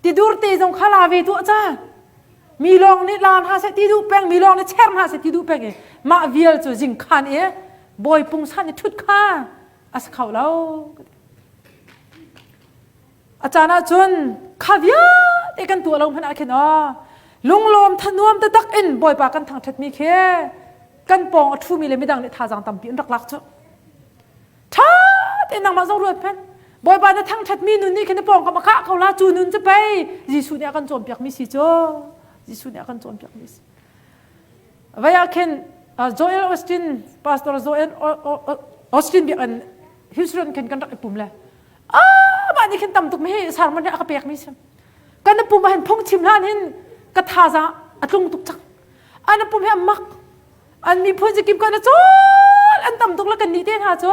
Tidur te zong kha la ve tuah ca. Mi lawng nih la hna seh ti duh peng, mi lawng nih cher hna seh ti duh peng i mah vial cu zingkhan i bawi pungsan i ṭhut kha a si kho lo. A caan ah cun kha vialte kan tuah lo hmanh ah khin aw lunglawm thanuam taktak in Bawipa kan thangṭhatmi khi kan pawng a ṭhumi le midang nih thazaang tampi an rak lak cu. Ṭha tein nangmah zong ruat hmanh. Bawipa na thangṭhatmi nun nih khin na pawngkam a khah ko la cu nun cu pei Jesuh nih a kan cawnpiakmi si cu. Jesuh nih a kan cawnpiakmi si. Vai ah khin Joel Austin, Pastor Joel Austin biakinn Houston khin kan rak i pum le ah mah nih khin tam tuk mi hi sermon hi a ka pek mi si. Kan pum ah hin phungchim hlan hin ka thazaang a tlung tuk cang. An pum hi a mak an miphun zakip kan cawl an tam tuk le kan nih te hna cu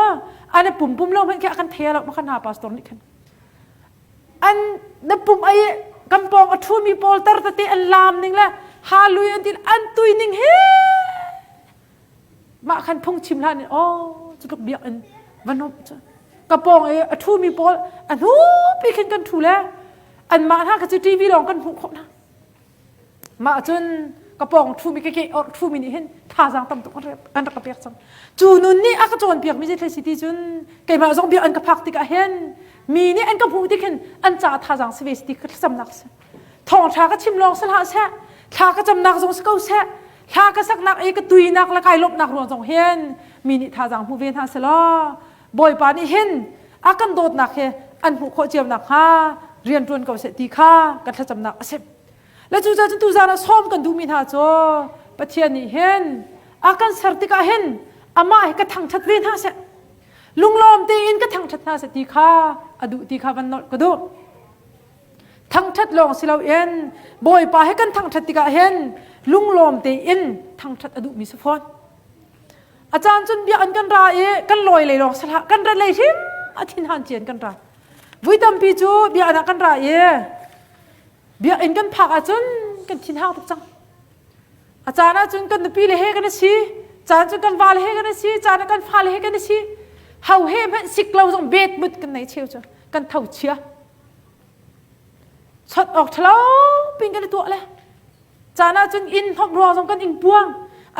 an pum pum lo hmanh khi a kan thei lo ma khan hna pastor nih khan an na pum ai kan pawng a thu mi pawl tar tete an lam ning le halui an tin an tui ning he mah khan phung chim hlan in oh cu tluk biak in van hom cu ka pawng i a thu mi pawl a hnu pi khin kan thu le an mah hna kha cu TV lawng kan hmuh khawh hna Mah cun ka pawng ṭhumi ka ke or ṭhumi nih hin thazaang tam tuk an rak ka pek cang. Cu nun nih a ka cawnpiak mi zei si ti cun keimah zong bia an ka phak tikah hin mi nih an ka hmuh tik hin an caah thazaang si ve si ti ka thlacamnak si. Thawngṭha ka chim lawng si hlah seh, thla ka camnak zong si ko seh, thla ka saknak i ka tuinak le kai lawmhnak ruang zong hin mi nih thazaang hmu ve hna selaw Bawipa nih hin a kan dawtnak hi an hmuh khawh cio nakhnga rian ṭuan ko seh ti kha ka thlacamnak a si. Le cucaah cun tuzaan ah sawm kan duhmi hna cu Pathian nih hin a kan ser tikah hin amah hi ka thangṭhat ve hna seh. Lunglawm tein ka thangṭhat hna seh ti kha a duh ti kha van nolh ka duh. Thangṭhat lawng si loin Bawipa he kan thangṭhat tikah hin lunglawm tein thangṭhat a duhmi si fawn. A caan cun biakinn kan ra i kan lawi lei lawng si hlah kan rat lei hrim a thinhan cian kan ra. Vui tampi cu biakinn ah kan ra i biakinn kan phak ahcun kan thinhang tuk cang. A caan ahcun kan nupi le he kan i si, caan cun kan vale he kan i si, caan ah kan fale he kan i si. Ho he hmanh sik lo zong bet mut kan nei cheu cu kan tho chia. Chot awk ṭhalo pin kan i tuah le caan ahcun inn hnawm ruang zong kan ing puang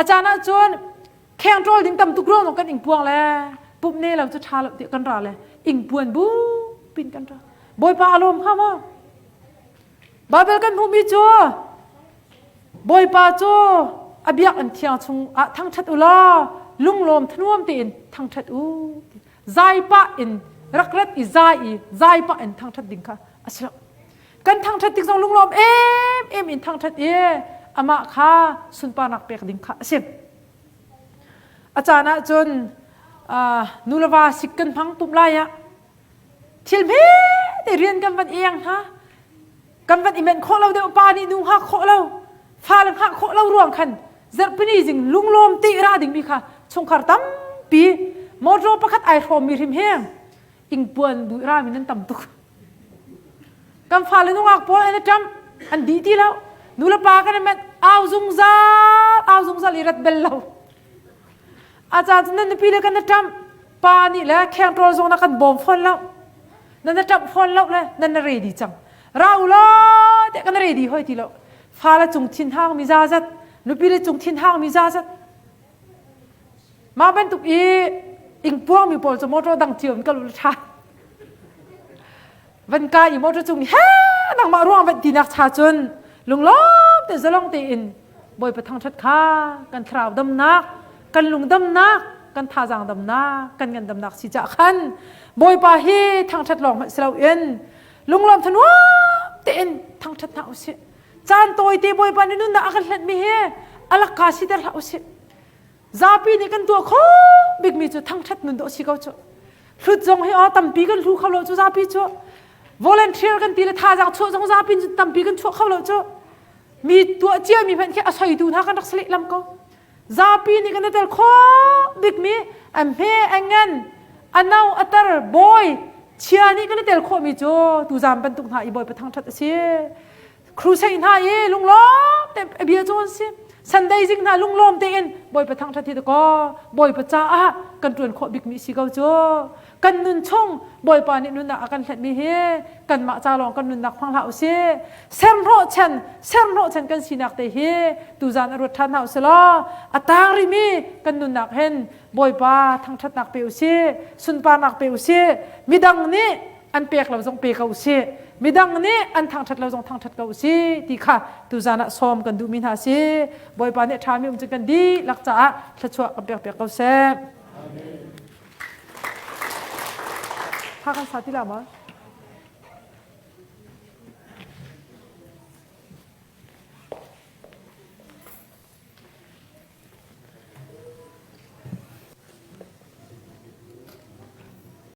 a caan ahcun kheng ṭawl ding tam tuk ruang zong kan ing puang le pumh ne lo cu ṭha lo ti kan ra le ing puan bu pin kan ra bawipa a lawm hnga maw Bible kan hmuhmi cu Bawipa cu a biakinn thiang chung ah thangṭhat u law lunglawm thanuam tein thangṭhat u zai pah in rak rat i zai i zai pah in thangṭhat ding kha a si lo Kan thangṭhat tik zong lunglawm em em in thangṭhat i amah kha sunparnak pek ding kha a si. A caan ah cun nu le va sik kan hmang pumh lai ah thil hme te rian kan van eng hna. Kan van i menh khawh lo deuh pa nih nu hngak khawh lo fale hngah khawh lo ruang khan zarhpini zing lunglawm te ra dingmi kha chungkhar tampi motor pakhat ai hrawmmi hrim he ingpuan bu rami nan tam tuk. Kan fale nungak pawl an i ṭam an dih ti lo. Nu le pa kan i menh au zungzal au zungzal i rat bel lo. A caan cu nan nupi le kan i ṭamh pa nih le khengṭawl zong na kan bawm fawn lo. Nan i ṭamh fawn lo le nan na ready cang. Ra u law tiah kan ready hoi ti lo. Fale cung thin hang mi zazat, nupi le cung thin hang mi zazat. Mah bantuk i ingpuang mi pawl cu motor dang cio in kal u ṭha. Van kai i motor cung he nangmah ruang van tinak cha cun lunglawm te zalong tein Bawipa thangṭhat kha kan thlarau damnak, kan lung damnak, kan thazaang damnak, kan ngandamnak si cah khan Bawipa hi thangṭhat lawng hmanh si loin lunglawm thanuam tein thangṭhat hna usih. Caan tawite Bawipa nih nunnak a kan hlenhmi hi a lakka siter hlah usih. Zapi nih kan tuah khawh bikmi cu thangṭhat nun dawh si ko cu. Hlut zong hi aw tampi kan hlu kho lo cu zapi cu. Volunteer kan ti le thazaang chuah zong zapi tampi kan chuah kho lo cu. Mi tuah ciami hmanh khi a soitu hna kan rak si lehlam ko. Zapi nih kan i tel khawh bikmi a hme a ngan a no a tar bawi chia nih kan i tel khawhmi cu tuzaan bantuk hna i Bawipa thangṭhat a si. Crusade hna i lunglawm te bia cu an si. Sunday zing hna lunglawm tein Bawipa thangṭhat hi kaw Bawipa caah kan ṭuan khawh bikmi si ko cu. Kan nun chung Bawipa nih nunnak a kan hlenhmi hi kanmah ca lawng kan nunnak hmang hlah usih. Serhnawh chan, serhnawh chan kan sinak te hi tuzaan a ruat ṭhan hna usih law a tang rihmi kan nunnak hin Bawipa thangṭhatnak pe usih, sunparnak pe usih. Midang nih an pek lo zong pe ko usih midang nih an thangṭhat lo zong thangṭhat ko usih ti kha tuzaan ah sawm kan duhmi hna si Bawipa nih ṭhami um cu kan dihlak caah thluachuah kan pek piak ko seh. Tha kan sa ti la ma?